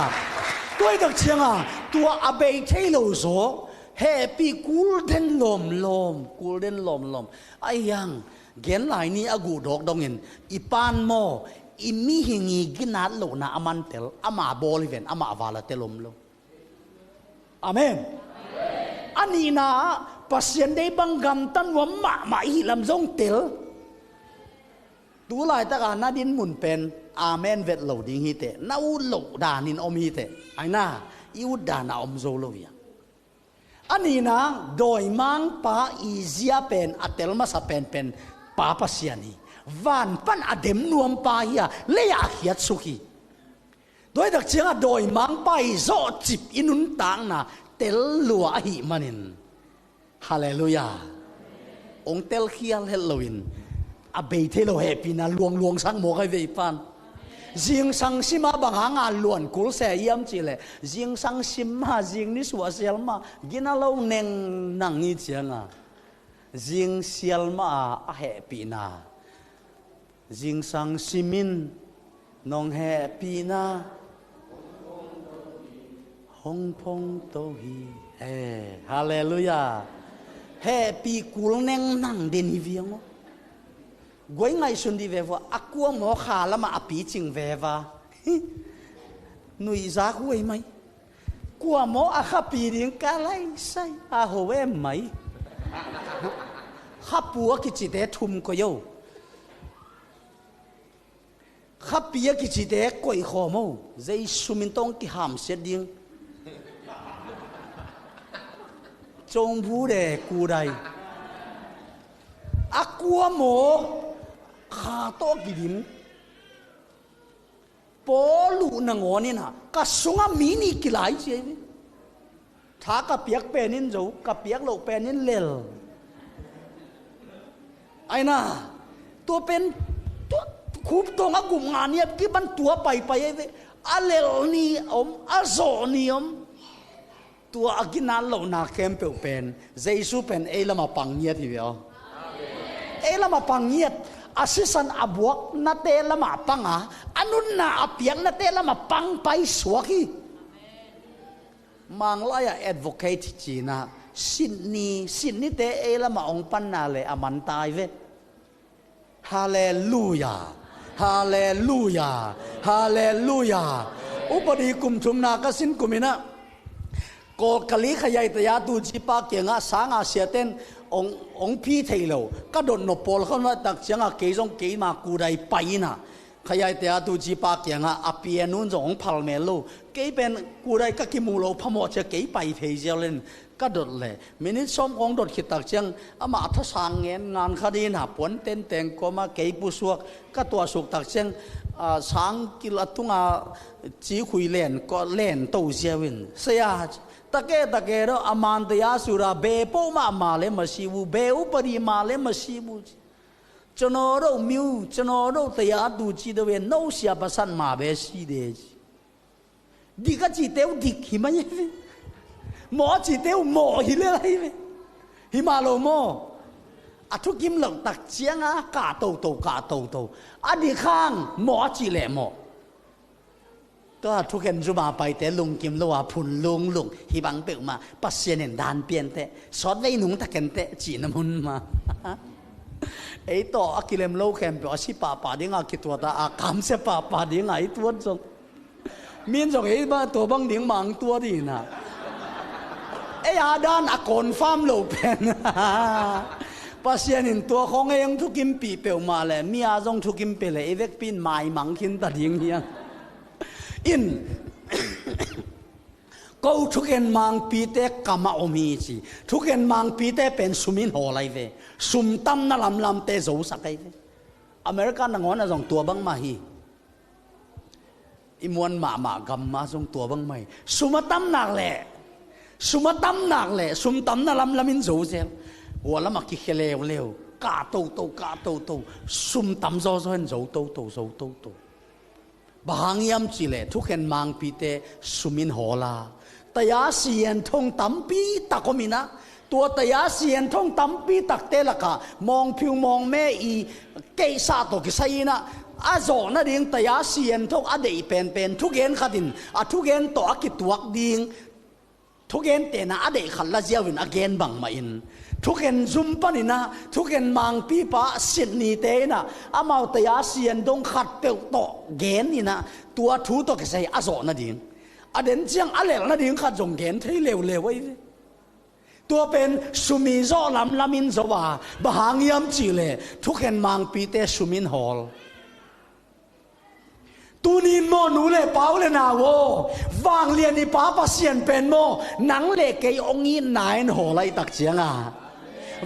Tua hi tak cianga, tua a bei thei lo zaw, hehpih kul den lawmlawm, kul den lawmlawm. A iang, gen lai ni a guh dawk dongin, i pan maw, i mihing i ginat lohna a man tel, ama bawl hi ven, ama val a tel om lo. Amen. A nihna ah, Pasian deih bang gamta nuam mahmah i hih lam zong tel. Tu laitaka na din mun pen amen vet lo ding hi teh, na ut loh danin om hi teh. Aina, i ut dan a om zo lo hi a. A nihna, dawimangpa i zia pen a tel masa penpen Pa Pasian hi. Van pan a dem nuampa hi a, lei-ah a khiatsuk hi. Tua hi tak ciangah dawimangpa i zawhcip i nuntakna tel lua ahih manin, halleluiah, hong telkhial het loin a bei thei lo hehpihna luangluang sang mawk ahi ve i pan. Zingsang simah bang hanga luan kul se hiam cihleh, zingsang simah, zing nisuah sial mah gina lo neng nang hi cianga, zing sial mah a hehpihna, zingsang simin nong hehpihna hong phongto hi. He, halleluiah. Hehpih kul neng nang den hi viang aw. Guai ngaihsun dih veva, a kua maw kha lamah a picing veva. Nuihzak huai mai. Kua maw a khapi ding ka laisai a ho em mai. Khapu a kicite thum ko yo. Khapi a kicite koih khawm o, Jesu min tawh kihamsiat ding. Congbu de kudai. A kua maw kha tawh kidim. Paul uh nangawn in ah ka sungah mi nih kilai ci ahi ve. Tha ka piak pen in zo, ka piak loh pen in lel. Aina, tua pen, tua khup tawng a gum nga ni a kipan tua paipai ahi ve. A lel ni om, a zawh ni om. Tua a ginat lohna khempeuh pen Jesu pen ei lamah pang ngiat hi ve aw. Ei lamah pang ngiat, a sisan a buaknate lamah pang a, a nunna a piaknate lamah pang paisuak hi. Manglai-ah advocate cinah Sydney, Sydney-te ei lamah hong panna le a man tai ve. Halleluia. Halleluia. Halleluia. Upadi kum thumna ka sin kuminah Kawlkali khayaitaya tucipa kiangah sanga siaten hong, hong phi thei lo. Ka dot nop pawl khawnah tak ciangah kei zong keima kudai pai inah khayaitaya tucipa kiangah a pianun zong hong phalmel lo. Kei pen kudai ka kimu lo phamawh cia kei pai phei ziau len ka dot le. Minit sawm kong dot khit tak ciang amah a thasang ngen ngan kha dina puan tenteng kawma kei pusuak ka tuahsuk tak ciang, a, sangkil a tunga cikhui len, len to ziau in. Saya, take take do a mantaya sura be poh mah ma le masibu, be upadi ma le masibu. Canodo miu, canodo taya tu ci do ve, no sia pasan ma be si de ci. Dik a cite uh dik hi mai hi ve. Mawh a cite uh mawh hi lel hi ve. Hi mah lo maw? A thukim loh tak cianga kah toto, kah toto. A dik hang mawh a cih leh mawh. Tua thukhen zuma paite lungkim lo a phun lunglung hi bang peuhmah Pasian in dan pianteh sawt vei nungta kenteh cihna mun ma. Ei tawh a kilem lo khempeuh a si pahpah dinga kituata a kamsia pahpah dinga i tuat zong. Min zong ei bah tua bang ding mang tua dina. Ei a dan a confirm lo pen. Pasian in tua khong ei hong thukimpih peuhmah le mi a zong thukimpih le ei vekpi in maimang khinta ding hiang. In ko thuken mangpite kamah om hi ci. Thuken mangpite pen sum in hawl ahi ve. Sum tamna lamlamte zosak ahi ve. America nangawn a zong tua bangmah hi. I muan mahmah gam a zong tua bangmah hi. Sum a tam nak leh, sum a tam nak leh sum tamna lamlam in zo zel. Hua lamah kikhia leuleu, kah toto, kah toto. Sum tam zawzaw in zo toto, zo toto. Bang hang hiam cihleh thukhen mangpite sum in hawl a, taya sian thong tampi tak om inah, tua taya sian thong tampi takte lakah mawngphiu mawngme i keihsah tawh kisai inah, a zawh nading taya sian thong a deih penpen thugen khat in a thugen tawh a kituak ding. Thugen tenah a deih khat la ziau in a gen bangmah in, thugen zum paninah thugen mangpipa Sydney-te inah amau taya sian dong khat peuh tawh gen inah tua thu tawh kisai a zawh nading, a den ciang a lelh nading khat zong gen thei leuleu ahi ve. Tua pen sum i zawh lamlam in zo a, bang hang hiam cihleh thukhen mangpite sum in hawl. Tunin maw nu le pa u le nau aw, vanglian i Pa Pasian pen maw nang le kei hong itna in hawl ahi tak cianga,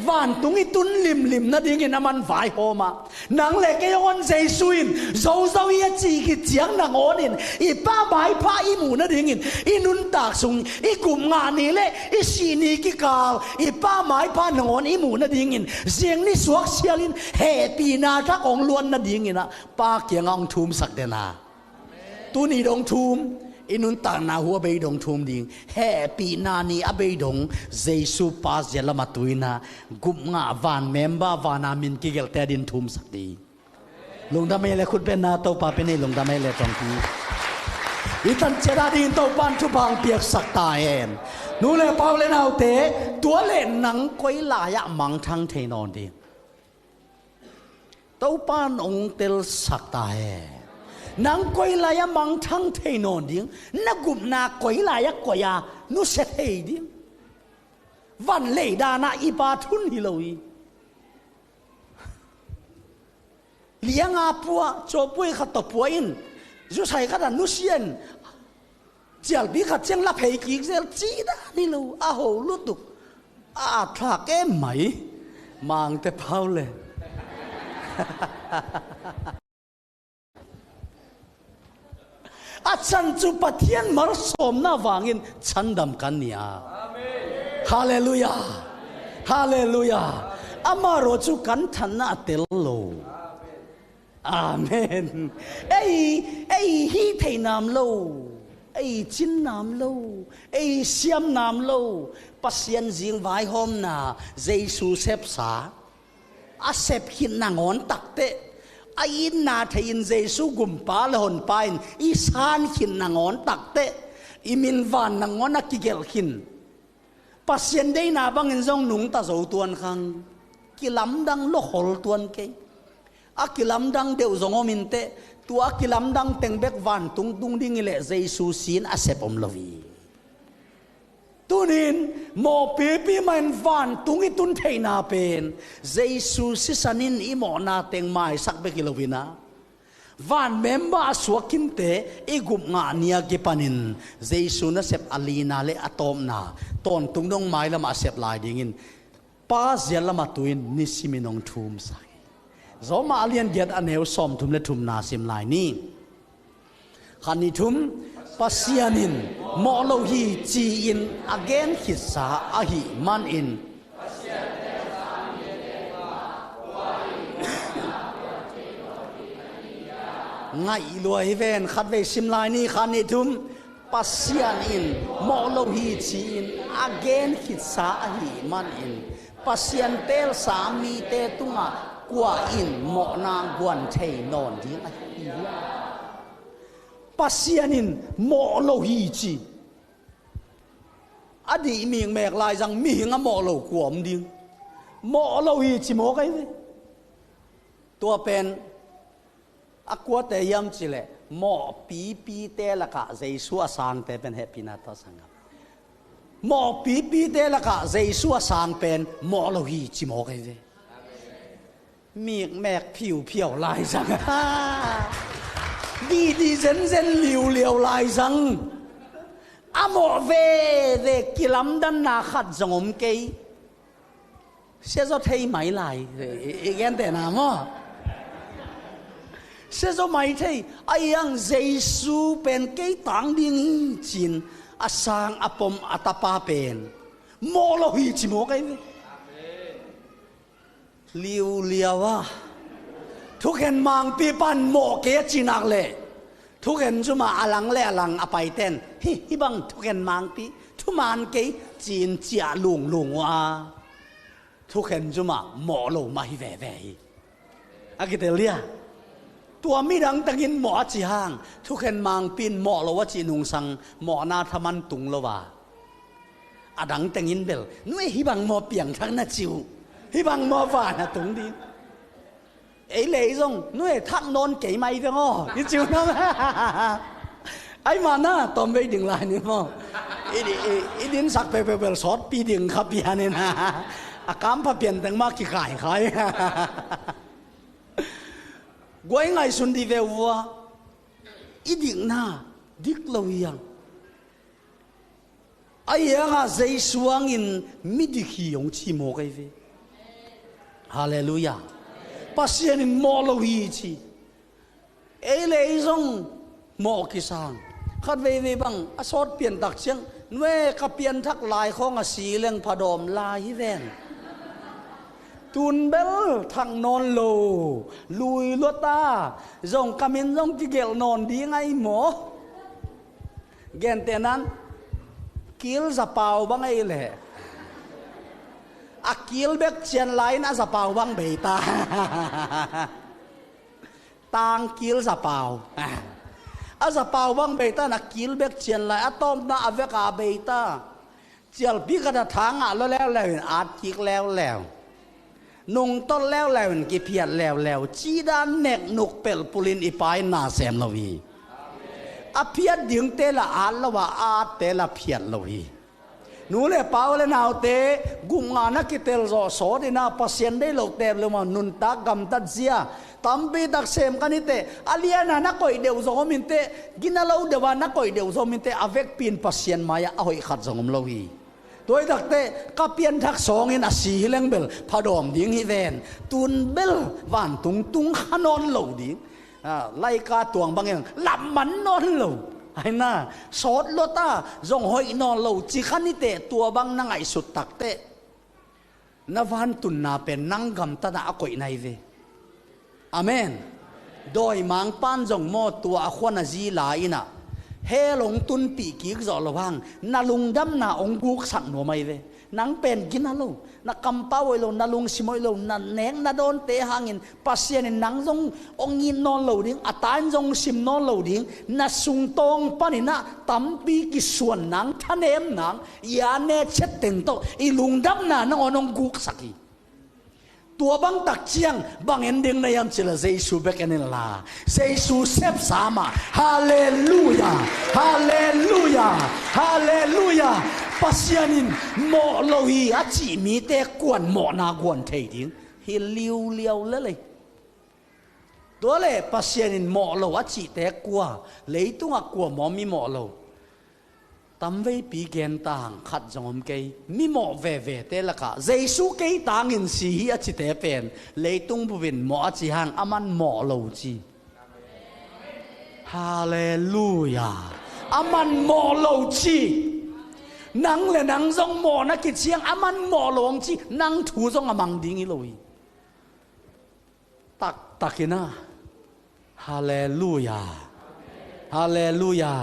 vantung i tun limlim nadingin a man vaihawm a, nang le kei hong hon Jesu in zozo hi a cih khit ciang nangawnin i Pa maipha i muh nadingin i nuntak sung i gupngah ni le i sih ni kikal i Pa maipha nangawn i muh nadingin ziang ni suak sialin hehpihna thak hong luan nadinginah Pa kiangah hong thumsak dena. Tuni dong thum, i nuntakna hu a bei dong thum ding, hehpihna ni a bei dong Jesu Pa zia lamah tuina gupngah van member vana min kigelte din thumsak ding. Lungdam ei le khutbenna Topa pe nei lungdam ei le tongpi. I tan ciat a dingin Topa'n thupha hong piaksak ta hen. Nu le pa, u le naute, tua leh nang koi lai-ah mangthang thei nawn ding. Topa'n hong telsak ta hen. Nang koi lai-ah mangthang thei nawn ding. Na gupna koi lai-ah koih a nusia thei ding. Van lei dan ah i pa thun hi lo hi. Lianga pua, cawpui khat tawh pua in, zusai khat ah nusia in, cialpi khat ciang la phei kik zel, ci dan hi lo, a ho lutuk. A atthlak em mai. Mangte pau le. A chan cu Pathian malsawmna vangin chandam kan ni a. Halleluiah. Halleluiah. Amah ruah cu kan thanna a tel lo. Amen. Ei, ei hi thei nam lo. Ei cin nam lo. Ei siam nam lo. Pasian zing vaihawmna Jesu sepsa. A sep khit nangawn takteh, a itna thei-in Jesu gumpa le honpa in i san khit nangawn takteh, i min van nangawn a kigelh khin. Pasian deihna bangin zong nungta zo tuan khang. Kilamdang lo khol tuan kei. A kilamdang deuh zong om inteh, tua a kilamdang teng bek vantung tung ding hi leh Jesu sin a sep om lo hi. Tunin mawhpipi mah in vantung i tun theihna pen Jesu sisan in i mawhna teng maisak bek hi lo-in a, van member a suak khinte i gup ngah ni a kipanin Jesu nasep a lina le a tawpna tawntung dong mailam ah a sep lai dingin Pa ziat lamah tu-in nisimin hong thumsak hi. Roma a lian giat a neu sawmthum le thumna sim lai ni. Khat nih thum, Pasian in mawh lo hi ci-in a gen khitsa ahih manin. Ngaih lua hi ven, khatvei sim lai ni, khat nih thum. Pasian in mawh lo hi ci-in a gen khitsa ahih manin Pasian teelsa mite tungah kua in mawhna guan thei nawn ding ahi hiam? Pasian in mawh lo hi ci. A dih mikmek laizang mihing a mawh lo kua om ding? Mawh lo hi ci mawk ahi ve. Tua pen a kuate hiam cileh mawhpipite lakah Jesu a sangte pen hehpihna tawh sangam. Mawhpipite lakah Jesu a sang pen mawh lo hi ci mawk ahi ve. Mikmek phiuphiau laizang. Dihdi zenzen liuliau laizang. A mawh veve kilamdanna khat zong om kei. Siazaw thei mai lai. I, i, i gentehna maw? Siazaw mai thei. A iang Jesu pen kei tang ding hi cin a sang a pom a tapa pen mawh lo hi ci mawk ahi ve. Liuliau a thukhen mangpi pan mawh kei a cinak leh thukhen cumah a lang le a lang a paiten hi, hih bang thukhen mangpi thuman kei cin ciah lunglung uh a, thukhen cumah mawh lo mah hi veve hi. A kitel dia? Tua midang tengin mawh a ci hang thukhen mangpi in mawh lo a cih nungsang mawhna thaman tung lo a, a dang tengin bel nuai hih bang maw piangthak na ci uh, hih bang maw van a tung ding. Ei lei zong nuai thak nawn kei mai veng aw i ci uh na. Ai mah na tawm vei ding lai ni maw? I, i, i dinsak peuhpeuh bel sawtpi ding kha pian in a, kampha pian teng mah kikhaikhai. Guai ngaihsun dih ve uh a, i dikna dik lo hiang. A hiangah Jesu hangin midik hi hong ci mawk ahi ve. Halleluiah. Pasian in mawh lo hi ci. Ei le ei zong mawh kisang. Khat veivei bang a sawt piantak ciang nuai ka pianthak lai khawng a si leng phadawm lai hi ven. Tun bel thak nawn lo, lui luat a, zong ka min zong kigelh nawn ding ahi maw? Gentehnan kil zapau bang ei leh a kil bek cian lai-in a zapau bang bei ta. Tangkil zapau. A zapau bang beita na kil bek cian lai, a tawpna a veka beita. Cialpi khat a tha ngah lo leuleu in at kik leuleu. Nungtot leuleu in kiphiat leuleu. Cidan nek nuk pelh pulin i Pa in na sem lo hi. A phiat dingte la at lo a, a atte la phiat lo hi. Nu le pa u le naute, gupngah na kitel zawh sawt in a, Pasian deih loh tep lo ma, nuntak gamtat zia tampi tak sem kha ni teh. A lian a na koih deuh zong om in teh, gina lo deuh a na koih deuh zong om in teh, a vekpi in Pasian mai-ah a hoih khat zong om lo hi. Tua hi tak teh ka pianthak sawngin a si hi leng bel phadawm ding hi ven. Tun bel vantung tung kha nawn lo ding. A, laika tuang bangin lam man nawn lo. Aina, sawt lua ta, zong hoih nawn lo, ci kha ni teh, tua bang na ngaihsut tak teh, na vantunna pen nang gamtatna a koihna hi ve. Amen. Dawimangpa'n zong maw, tua a khuan a zi la in a, hell hong tunpih kik zawh lo hang, na lungdamna hong guksak nuam ahi ve. Nang pen gina lo, na kampau hoih lo, na lungsim hoih lo, na nek na dawnte hangin Pasian in nang zong hong it nawn lo ding, a ta in zong sim nawn lo ding, na sungtawng panin a tampi kisuan nang, thanem nang, ia ne chet teng tawh i lungdamna nangawn hong guksak hi. Tua bang tak ciang bang en ding na hiam cih leh Jesu bek en in la, Jesu sepsa mah. Halleluia. Halleluia. Halleluia. Pasian in mawh lo hi a cih mite kua'n mawhna guan thei ding hi liuliau lel ei. Tua leh Pasian in mawh lo a cihte kua, leitungah kua maw mi mawh lo? Tamveipi gen ta hang, khat zong om kei. Mi mawh vevete lakah Jesu kei tangin si hi a cite pen, leitung bup in mawh a ci hang, aman mawh lo ci. Halleluia. Aman mawh lo ci. Nang le nang zong mawh na kiciang, aman mawh lo hong ci. Nang thu zong a mang ding hi lo hi. Taktakin a. Halleluia. Halleluia.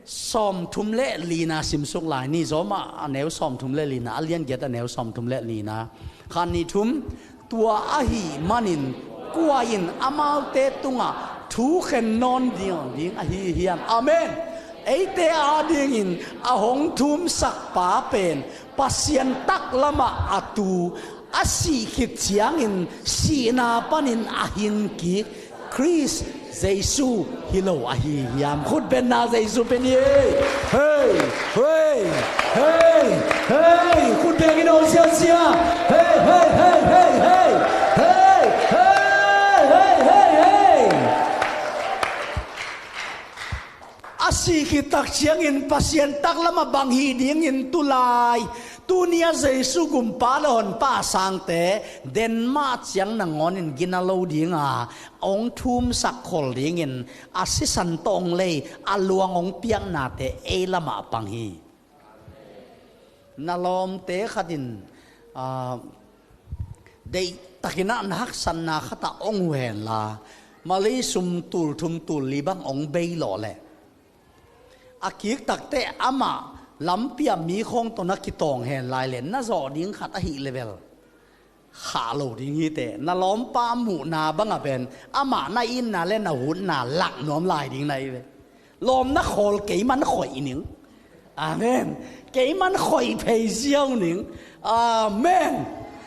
Sawmthum le lina simsuk lai ni, Roma a neu sawmthum le lina, a lian giat a neu sawmthum le lina. Khat, nih, thum. Tua ahih manin kua in amaute tungah thu khen nawn ding, ding ahi hiam? Amen. Eite adingin a hong thumsak pa pen Pasian taklamah a tu, a sih khit ciangin sihna panin a hing kik Khrist Jesu hi lo ahi hiam? Khutbenna Jesu pen hi. Hei, hei, hei, hei. Khutbeng in aw siasia. Hei, hei, hei, hei, hei. Hei, hei, hei, hei, hei. A sih khit tak ciangin Pasian taklamah bang hi dingin tulai, tuni a Jesu gumpa le honpa a sangte, denmah ciang nangawnin gina lo dinga hong thumsak khol dingin a sisan tawh hong lei, a luang hong piaknate ei lamah pang hi. Na lawmte khatin, ah, deihtakin a na haksatna khatah hong uh henla, malei sum tul thum tul li bang hong bei lawh leh, a kik takteh amah lampi ah mi khawng tawh na kitawng hen lai leh, na zawh ding khat ahih leh bel khah lo ding hi teh. Na lawmpa muhna bang a pen amah na itna le na hutna lak nuam lai ding na hi ve. Lawmna khawl keiman khoih ning. Amen. Keiman khoih phei ziau ning. Amen.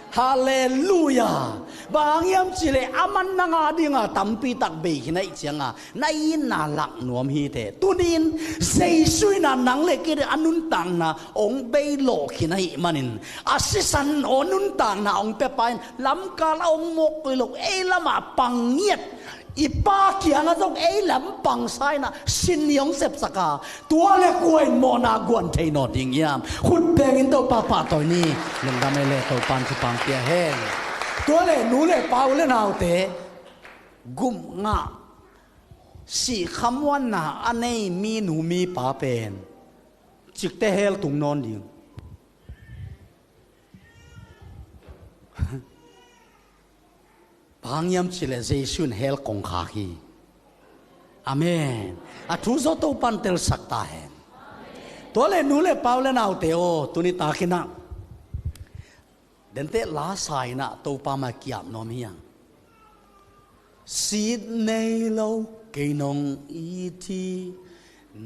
Halleluia. Bang hang hiam cih leh aman nang adinga tampi tak bei khin ahih cianga na itna lak nuam hi teh. Tuni-in Jesu in a nang le kei a nuntakna hong bei lawh khin ahih manin, a sisan aw nuntakna hong pia pa in lamkal a hong mawk kei lo, ei lamah pang ngiat. I Pa kiangah zong ei lam pangsa in a sin ni hong sepsak a, tua le kua in mawhna guan thei nawn ding hiam? Khutbeng in Topa pahtawi ni. Lungdam ei le Topa in thupha pia hen. Tua le nu le pa, u le naute, gupngah, sih khamuanna a nei mi nu mi pa pen cikte hell tung nawn ding. Bang hang hiam cih leh Jesu in hell kong khak hi. Amen. A thu zaw Topa in telsak ta hen. Tua le nu le pa, u le naute aw, tuni takin a, denteh lasa in a Topa mai kiap nuam hi hang. Sit nei lo Kei nong it hi,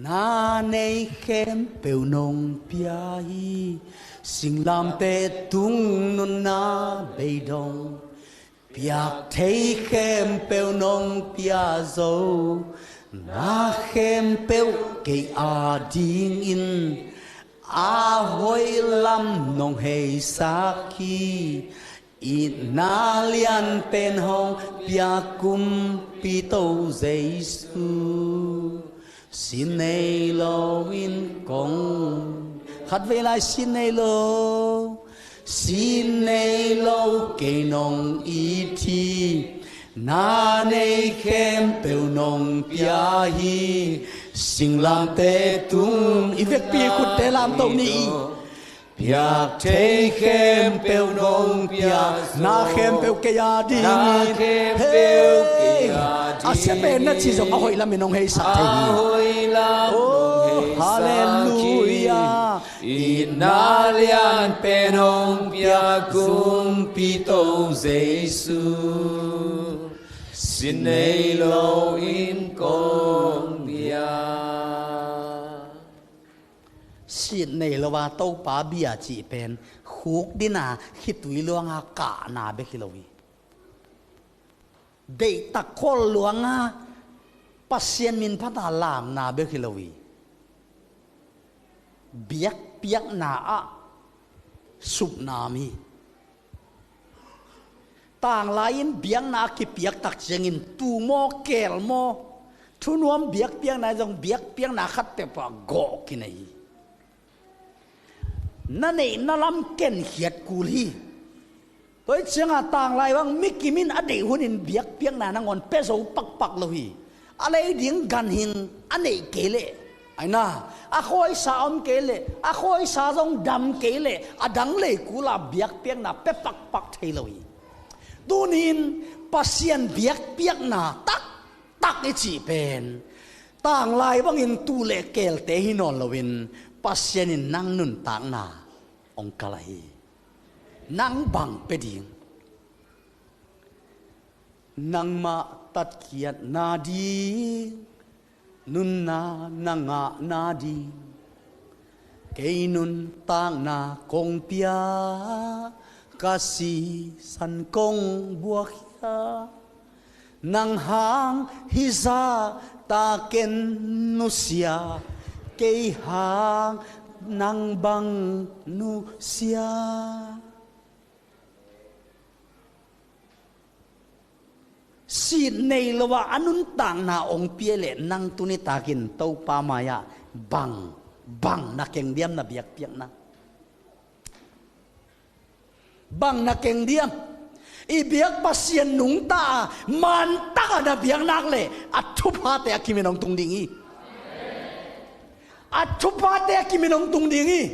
na nei khempeuh nong pia hi. Singlamteh tung nunna beidong, piak thei khempeuh nong pia zo. Na khempeuh kei adingin a hoih lam nong heisak hi. Itna lianpen hong pia kumpi to Jesu. Sin nei lo in kong, khatvei lai, sin nei lo, sin nei lo kei nong it hi. Na nei khempeuh nong pia hi. Singlamteh tung, i vekpi khutte lamto ni. Piak thei khempeuh nong pia zo. Na khempeuh kei ading. Na khempeuh kei ading. Hei, a sia pen na ci zong a hoih lamin hong heisak thei hi. A hoih lam nong heisak hi. Oh, halleluiah. Itna lianpen hong pia kumpi to Jesu. Sin nei lo in kong bia. Sin nei lo a Topa bia cih pen khukdin a khitui luanga kahna bek hi lo hi. Deihtak khol luanga Pasian min phata lamna bek hi lo hi. Biakpiakna ah supna om hi. Tanglai in biakna a kipiak tak ciangin tu maw, keel maw, thunuam biakpiakna zong biakpiakna khat peuhpeuh ah gawh kinei hi. Na neihna lam kenkhiat kul hi. Tua hi cianga tanglai bang mikim in a deih hunin biakpiakna nangawn pia zo pakpak lo hi. A lei ding ganhing a neih kei leh, aina, a khawisa om kei leh, a khawisa zong dam kei leh, a dang lei kula biakpiakna pia pakpak thei lo hi. Tunin Pasian biakpiakna taktak i cih pen tanglai bangin tu le keelte hi nawn loin Pasian in nang nuntakna hong kal ahi. Nang bang pia ding? Nangmah tatkhiatna ding, nunna na ngahna ding, kei nuntakna kong pia, ka sisan kong buakkhia. Nang hang hizah ta ken nusia, kei hang nang bang nusia. Sin nei lo a a nuntakna hong pia leh nang tuni takin Topa mai-ah bang, bang na keng diam na biakpiakna? Bang na keng diam? I biak Pasian nungta a mantak a na biak nak leh a thuphate a kimin hong tung ding hi. A thuphate a kimin hong tung ding hi.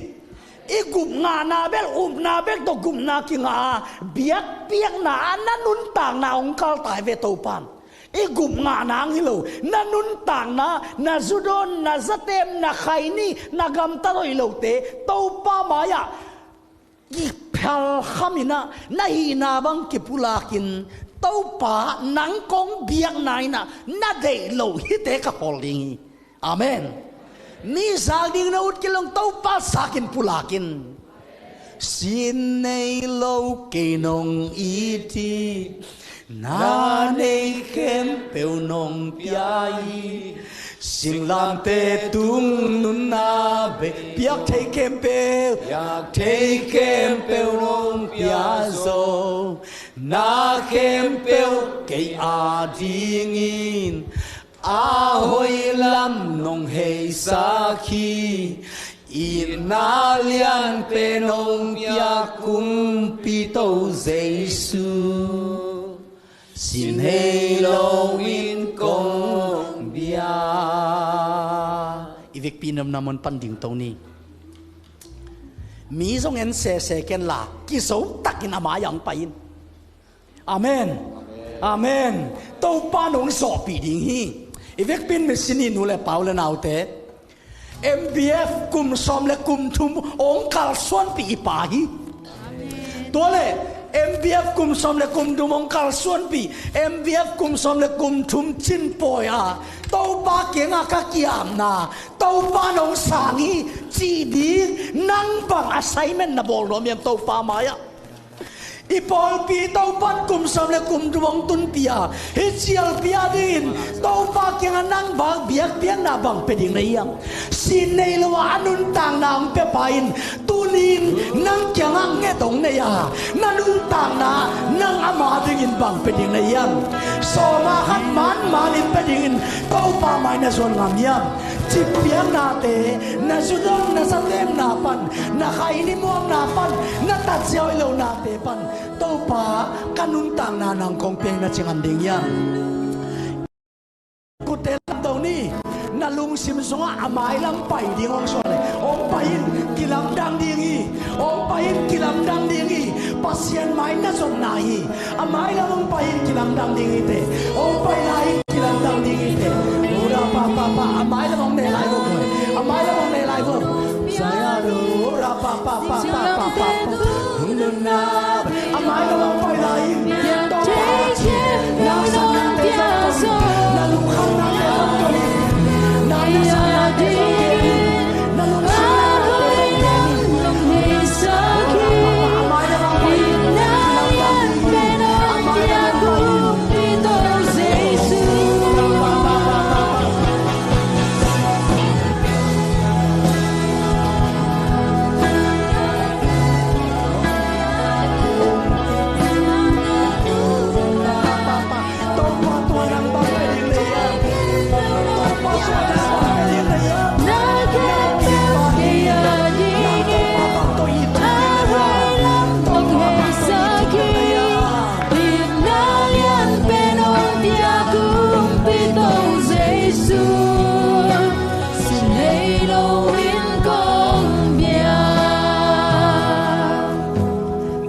I gupngahna bel, upna bek tawh gupna kingah a, biakpiakna a na nuntakna hong kaltai ve Topan. I gupngahna ang hi lo, na nuntakna, na zudawn, na zatem, na khaini, na gamtat hoih lote Topa mai-ah kiphalkhamin ah na hihna bang kipulakin, Topa nang kong biakna in ah na deih loh hite ka khawl ding hi. Amen. Mi zak ding na ut kei leh Topa zakin pulakin. Sin nei lo kei nong it hi, na nei khempeuh nong pia hi. Singlamteh tung nunna bei, piak thei khempeuh, piak thei khempeuh nong pia zo. Na khempeuh kei adingin a hoih lam nong heisak hi. Itna lianpen nong pia kumpi to Jesu. Sin nei lo in kong bia. I vekpi nopna mun pan ding to ni. Mi zong en sese ken la, kizo takin a mai-ah hong pai in. Amen. Amen. Topa nong zawhpih ding hi. I vekpi in mission i nu le pa u le naute, M B F kum sawm le kum thum hong kalsuanpih i pa hi. Tua leh M B F kum sawm le kum thum hong kalsuanpih, M B F kum sawm le kum thum cin pawi a, Topa kiangah ka ki-apna, Topa nong sang hi cih ding, nang bang assignment na bawl nuam hiam Topa mai-ah? I pawlpi Topa'n kum sawm le kum thum hong tunpih a, hih cialpi adingin Topa kiangah nang bang biakpiakna bang pia ding na hiam? Sin nei lo a, a nuntakna hong piapa in, tuni-in nang kiangah nget hong nei a, na nuntakna nang ama dingin bang pia ding na hiam? Sawma khat manmanin pia dingin Topa mai na zuan ngam hiam? Cippiaknate, na zudong na zatemna pan, na khaini muamna pan, na tatsiau i lonate pan, Topa, ka nuntakna nang kong pia in na ci ngam ding hiam? Kutte lamto ni. Na lungsim sungah a mailam pai ding hong suan le, hong pai in, kilamdang ding hi. Hong pai in, kilamdang ding hi. Pasian mai na zonna hi. A mailam hong pai in, kilamdang ding hi te. Hong pai lai in, kilamdang ding hi te. Ura pa pa pa. A mailam hong ne lai vo. A mailam hong ne lai vo. Saya ura pa pa pa pa pa pa. Nunna. A mailam hong pai lai in.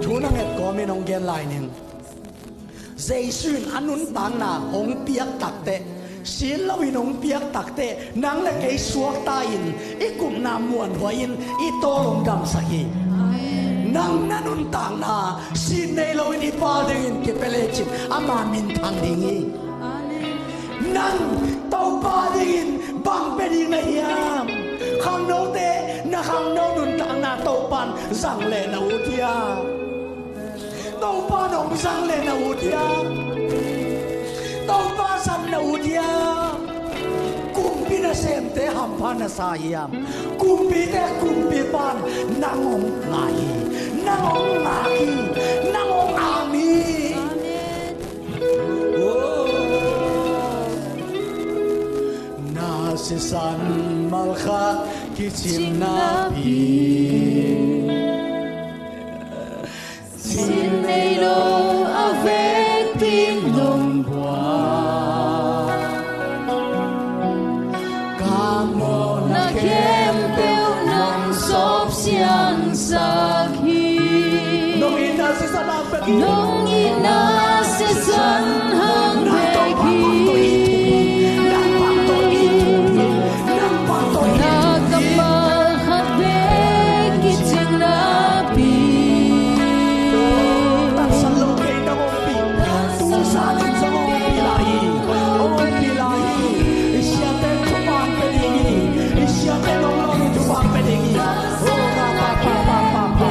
Thu na nget kawmin hong gen lai ning. Jesu in a nuntakna hong piak takteh, sin loin hong piak takteh, nang le kei suakta in, i kupna muanhuai in, i tawl hong damsak hi. Nang na nuntakna sin nei loin i Pa dingin kipia lecin ama minthang ding hi. Nang Topa dingin bang pia ding na hiam? Khangnote, na khangno nuntakna Topa'n zang le na ut hiam? Topa nong zang le na ut hiam? Topa zang na ut hiam? Kumpi nasemte hampha na sa hiam? Kumpite kumpipa'n nang hong ngai hi. Nang hong ngak hi. Nang hong am hi. Na sisan malkha kicing napi, sin nei lo a vekpi nong buang, ka mawhna khempeuh nong sawp siangsak hi. Nong itna sisan hang bek hi. Nong itna sisan hang bek hi. Nang bang tawh it hi. Nang bang tawh it hi. Nang bang tawh it hi. Na kammal khat bek kicing napi. Taksan lo kei nang hong pi. Tu zan in zong hong pi lai hi. Hong pi lai hi. I siate thupha pia ding hi. I siate nong lawh in thupha pia ding hi. Oh, ra pa pa pa pa pa.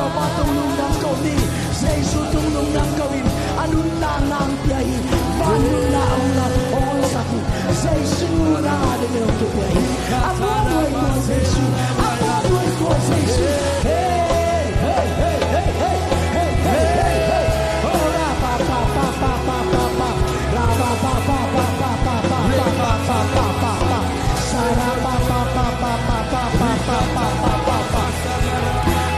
Jesu tung lungdam ko ni. Jesu tung lungdam ko in. A nuntakna hong pia hi. Van nunna a hong sak hi. Jesu nuntakna hong pia hi. A muanhuai Tua Jesu. A muanhuai Tua Jesu. Hey, hey, hey, hey, hey. Oh, ra pa pa pa pa pa pa pa. Ra pa pa pa pa pa pa pa pa pa pa pa pa. Sa ra pa pa pa pa pa pa pa pa pa pa pa.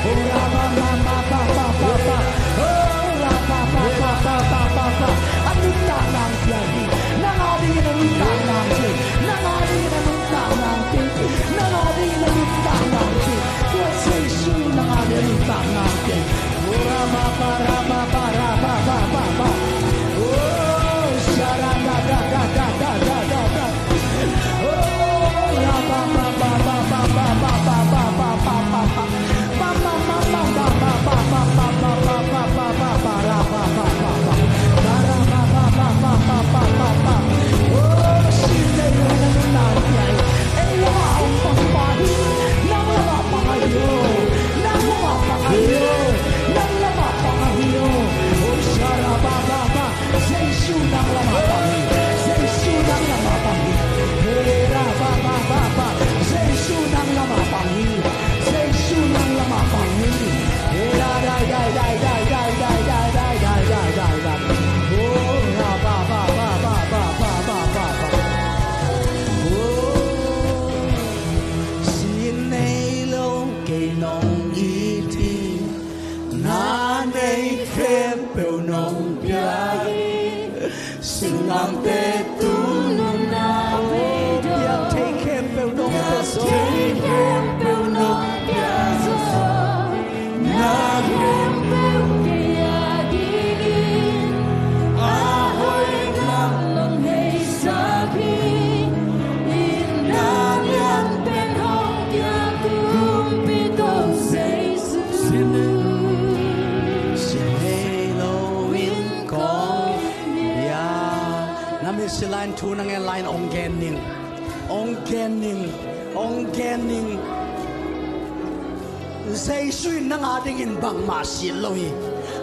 Oh, ra pa pa pa pa pa pa pa. Oh, ra pa pa pa pa pa pa pa. A nuntakna hong pia hi. Nang a dingin a nuntakna hong pia hi. Nang a dingin a nuntakna hong pia hi. Nang a dingin a nuntakna hong pia hi. Tua Jesu nang a dingin a nuntakna hong pia hi. Oh, ra pa pa ra pa pa ra pa pa pa pa. Oh, sa ra da da da da da da da da. Jesu nang lamah pang hi. Jesu nang lamah pang hi. Hera ba ba ba ba. Jesu nang lamah pang hi. Jesu nang lamah pang hi. Hera dai dai dai dai dai dai dai dai dai dai dai dai. Oh, ra ba ba ba ba ba ba ba ba ba. Oh, sin nei lo kei nong it hi. Na nei khempeuh nong pia hi. Singlamteh tung nunna pia thei khempeuh nong pia zaw. Thei khempeuh nong pia zaw. Na khempeuh kei a dingin a hoih lam nong heisak hi. In na lian pen hong pia kumpi Topa Jesu. Sin nei lo in kong pia. Na mitsi lai-in thu na ngen lai-in hong gen ning. Hong gen ning. Hong gen ning. Jesu in nang a dingin bangmah sit lo hi.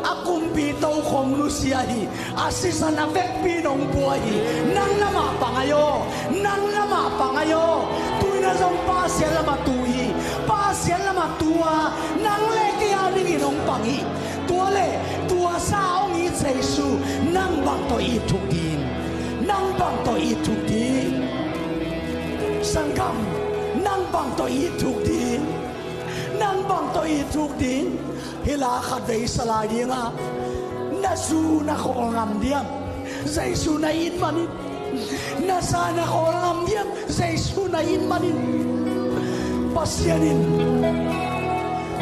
A kumpi tokhom nusia hi. A sisan a vekpi in hong buai hi. Nang lamah pang ahi aw. Nang lamah pang ahi aw. Tu-in a zong Pasian lamah tu hi. Pasian lamah tu a, nang le kei a dingin hong pang hi. Tua leh tua sa hong it Jesu, nang bang tawh it thuk ding? Nang bang tawh it thuk ding? Sanggam, nang bang tawh it thuk ding? Nang bang tawh it thuk ding? Hih la khatvei sa lai ding a, na zu na khawl ngam diam? Jesu na it manin. Na za na khawl ngam diam? Jesu na it manin. Pasian in,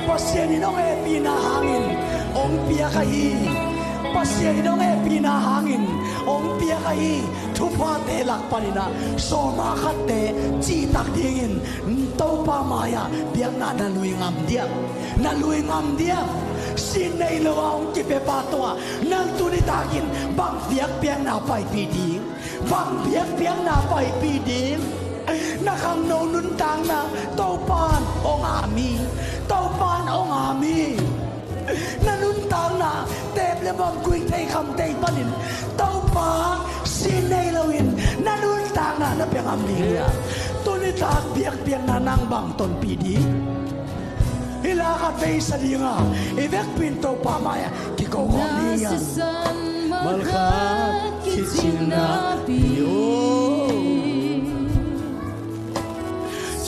Pasian in hong hehpihna hangin hong piak ahi. Pasian in hong hehpihna hangin hong piak ahi. Thuphate lak panin ah sawma khatte cihtak dingin Topa mai-ah biakna na lui ngam diam? Na lui ngam diam? Sin nei lo a hong kipia pa tungah nang tuni takin bang biakpiakna paipih ding? Bang biakpiakna paipih ding? Na khangno nuntakna Topa'n hong am hi. Topa'n hong am hi. Na nuntakna teep le bawm, kuih thei kham thei panin Topa sin nei loin na nuntakna na pia ngam ding hia? Tuni tak biakpiakna nang bang tonpih ding? Hih la khatvei sa ding a, i vekpi in Topa mai-ah kiko khawm ding a. Malkhat kicinna pi uh.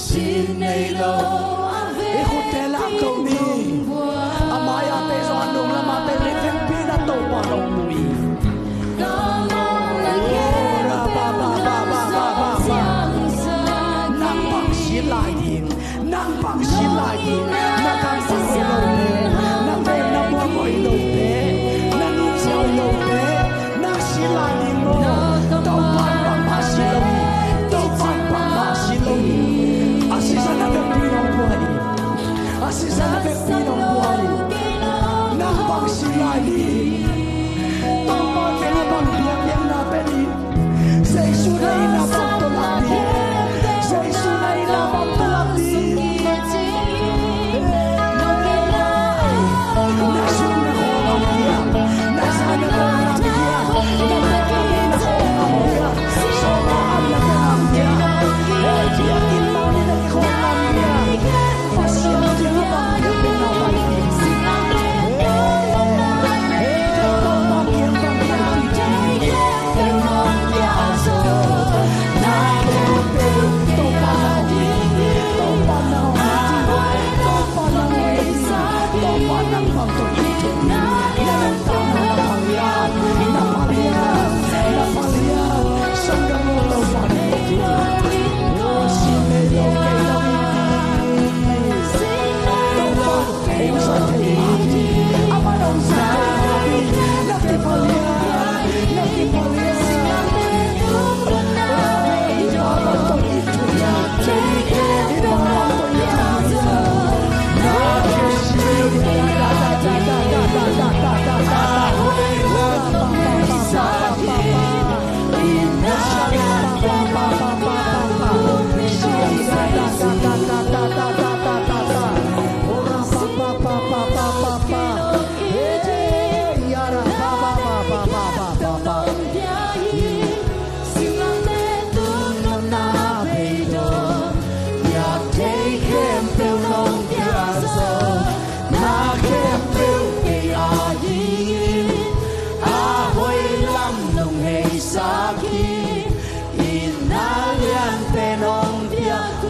Sin nei lo a vek i khutte lak ko ni. A mai-ah te zong, a nung lamah te zong i vekpi in a Topa hong mu hi. Ora ba ba ba ba ba ba ba. Nang bang sin lai ding? Nang bang sin lai ding? Na kam bang hoih lo te, na pen na muang hoih lo te, na nunsia hoih lo te, nang sin lai ding maw? Topa'n bangmah sin lo hi. Topa'n bangmah sin lo hi. A sisan a vekpi in hong mu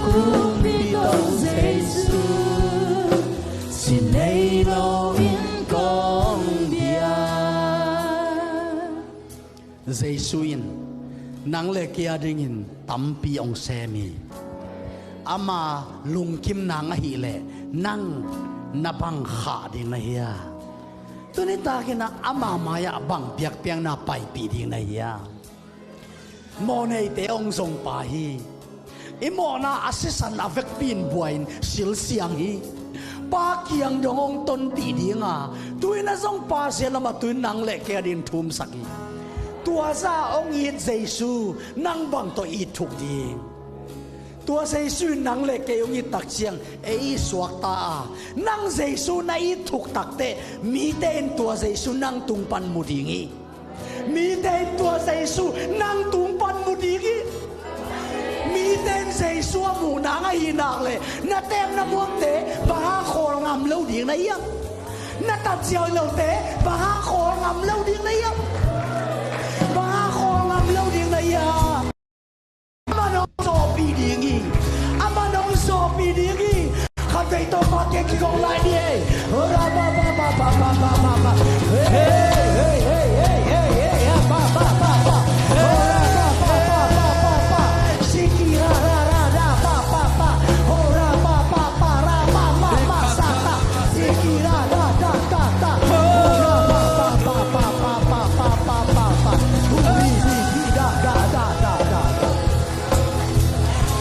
Kumpi Topa Jesu, sin nei loin kong bia. Jesu in nang le kei a dingin tampi hong sem hi. Ama lungkim nang ahih leh nang na bang khah ding na hia? Tuni takin ah ama mai-ah bang biakpiakna paipih ding na hia? Mawhneite hong zong pa hi. I mawhna a sisan a vekpi in buai-in silsiang hi. Pa kiang dong hong tonpih ding a, tu-in a zong pa sia lamah tu-in nang le kei a dingin thumsak hi. Tua zah hong it Jesu nang bang tawh it thuk ding? Tua Jesu in nang le kei hong it tak ciang ei it suakta a, nang Jesu na it thuk takteh mite in tua Jesu nang tung pan mu ding hi. Mite in tua Jesu nang tung pan mu ding hi. Mite in Jesu a muh nang ahih nak leh na teek na muangte bang hang khawl ngam lo ding na hiam? Na tatsia hoih lote bang hang khawl ngam lo ding na hiam? Bang hang khawl ngam lo ding na hiam? Aman hong zawhpih ding hi. Aman hong zawhpih ding hi. Khatvei tawh mah kei kigong lai ni ei. Hora ba ba ba ba ba ba ba ba. Hey, hey, hey, hey, hey, hey, hey, ba ba ba ba. Hora ba ba ba ba ba ba. Siki ra ra ra ra ba ba ba. Hora ba ba ba ra ba ba ba sa ta. Siki ra ra ra ta ta. Hora ba ba ba ba ba ba ba ba ba. Huri hi hi da da da da da.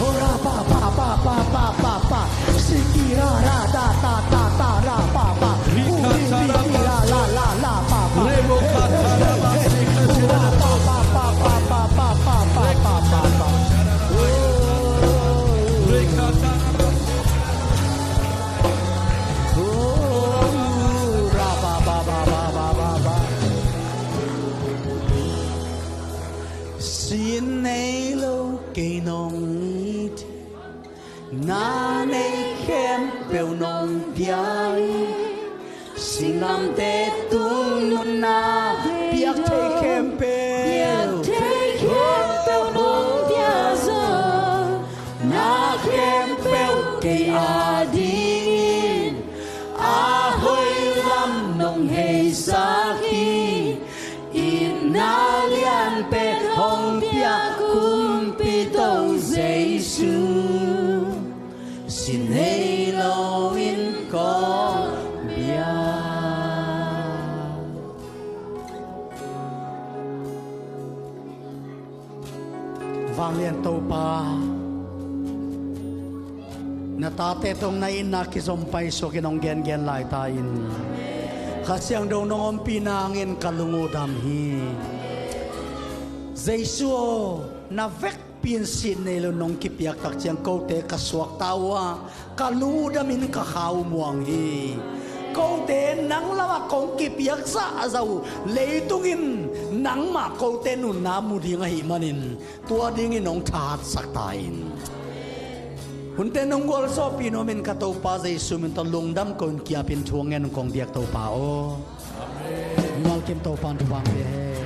Ora pa pa pa pa pa pa pa. Siki ra ra da da da da ra pa pa. Uri ri ri ra la la la pa pa. Ora pa pa pa pa pa pa pa pa pa pa. Ora pa pa pa pa pa pa pa. Sin nei lo kei nong it, na nei khempeuh nong pia hi. Singlamteh tung nunna piak thei khempeuh, piak thei khempeuh nong pia zaw. Na khempeuh kei a dingin a hoih lam nong heisak hi. Itna lian pen hong piak Kumpi Topa Jesu, sin nei loin kong bia. Vanglian Topa, na tate tawh na itna kizom paisuakin hong gengen lai ta in. Kha Siangtho nong ompihna hangin ka lung uh dam hi. Jesu aw, na vekpi in sin nei lo nong kipiak tak ciang kote ka suakta uh a, ka lung uh damin ka kha uh muang hi. Kote nang lamah kong kipiak zahzah uh, leitung in nangmah kote nunna mu ding ahih manin tua dingin hong thahatsak ta in. Hunte nong gualzawhpih nuamin ka Topa Jesu min tawh lungdam ko-in kiapin thu hong ngen kong biak Topa aw. Amen. Mualkim Topa in thupha hong pia hen.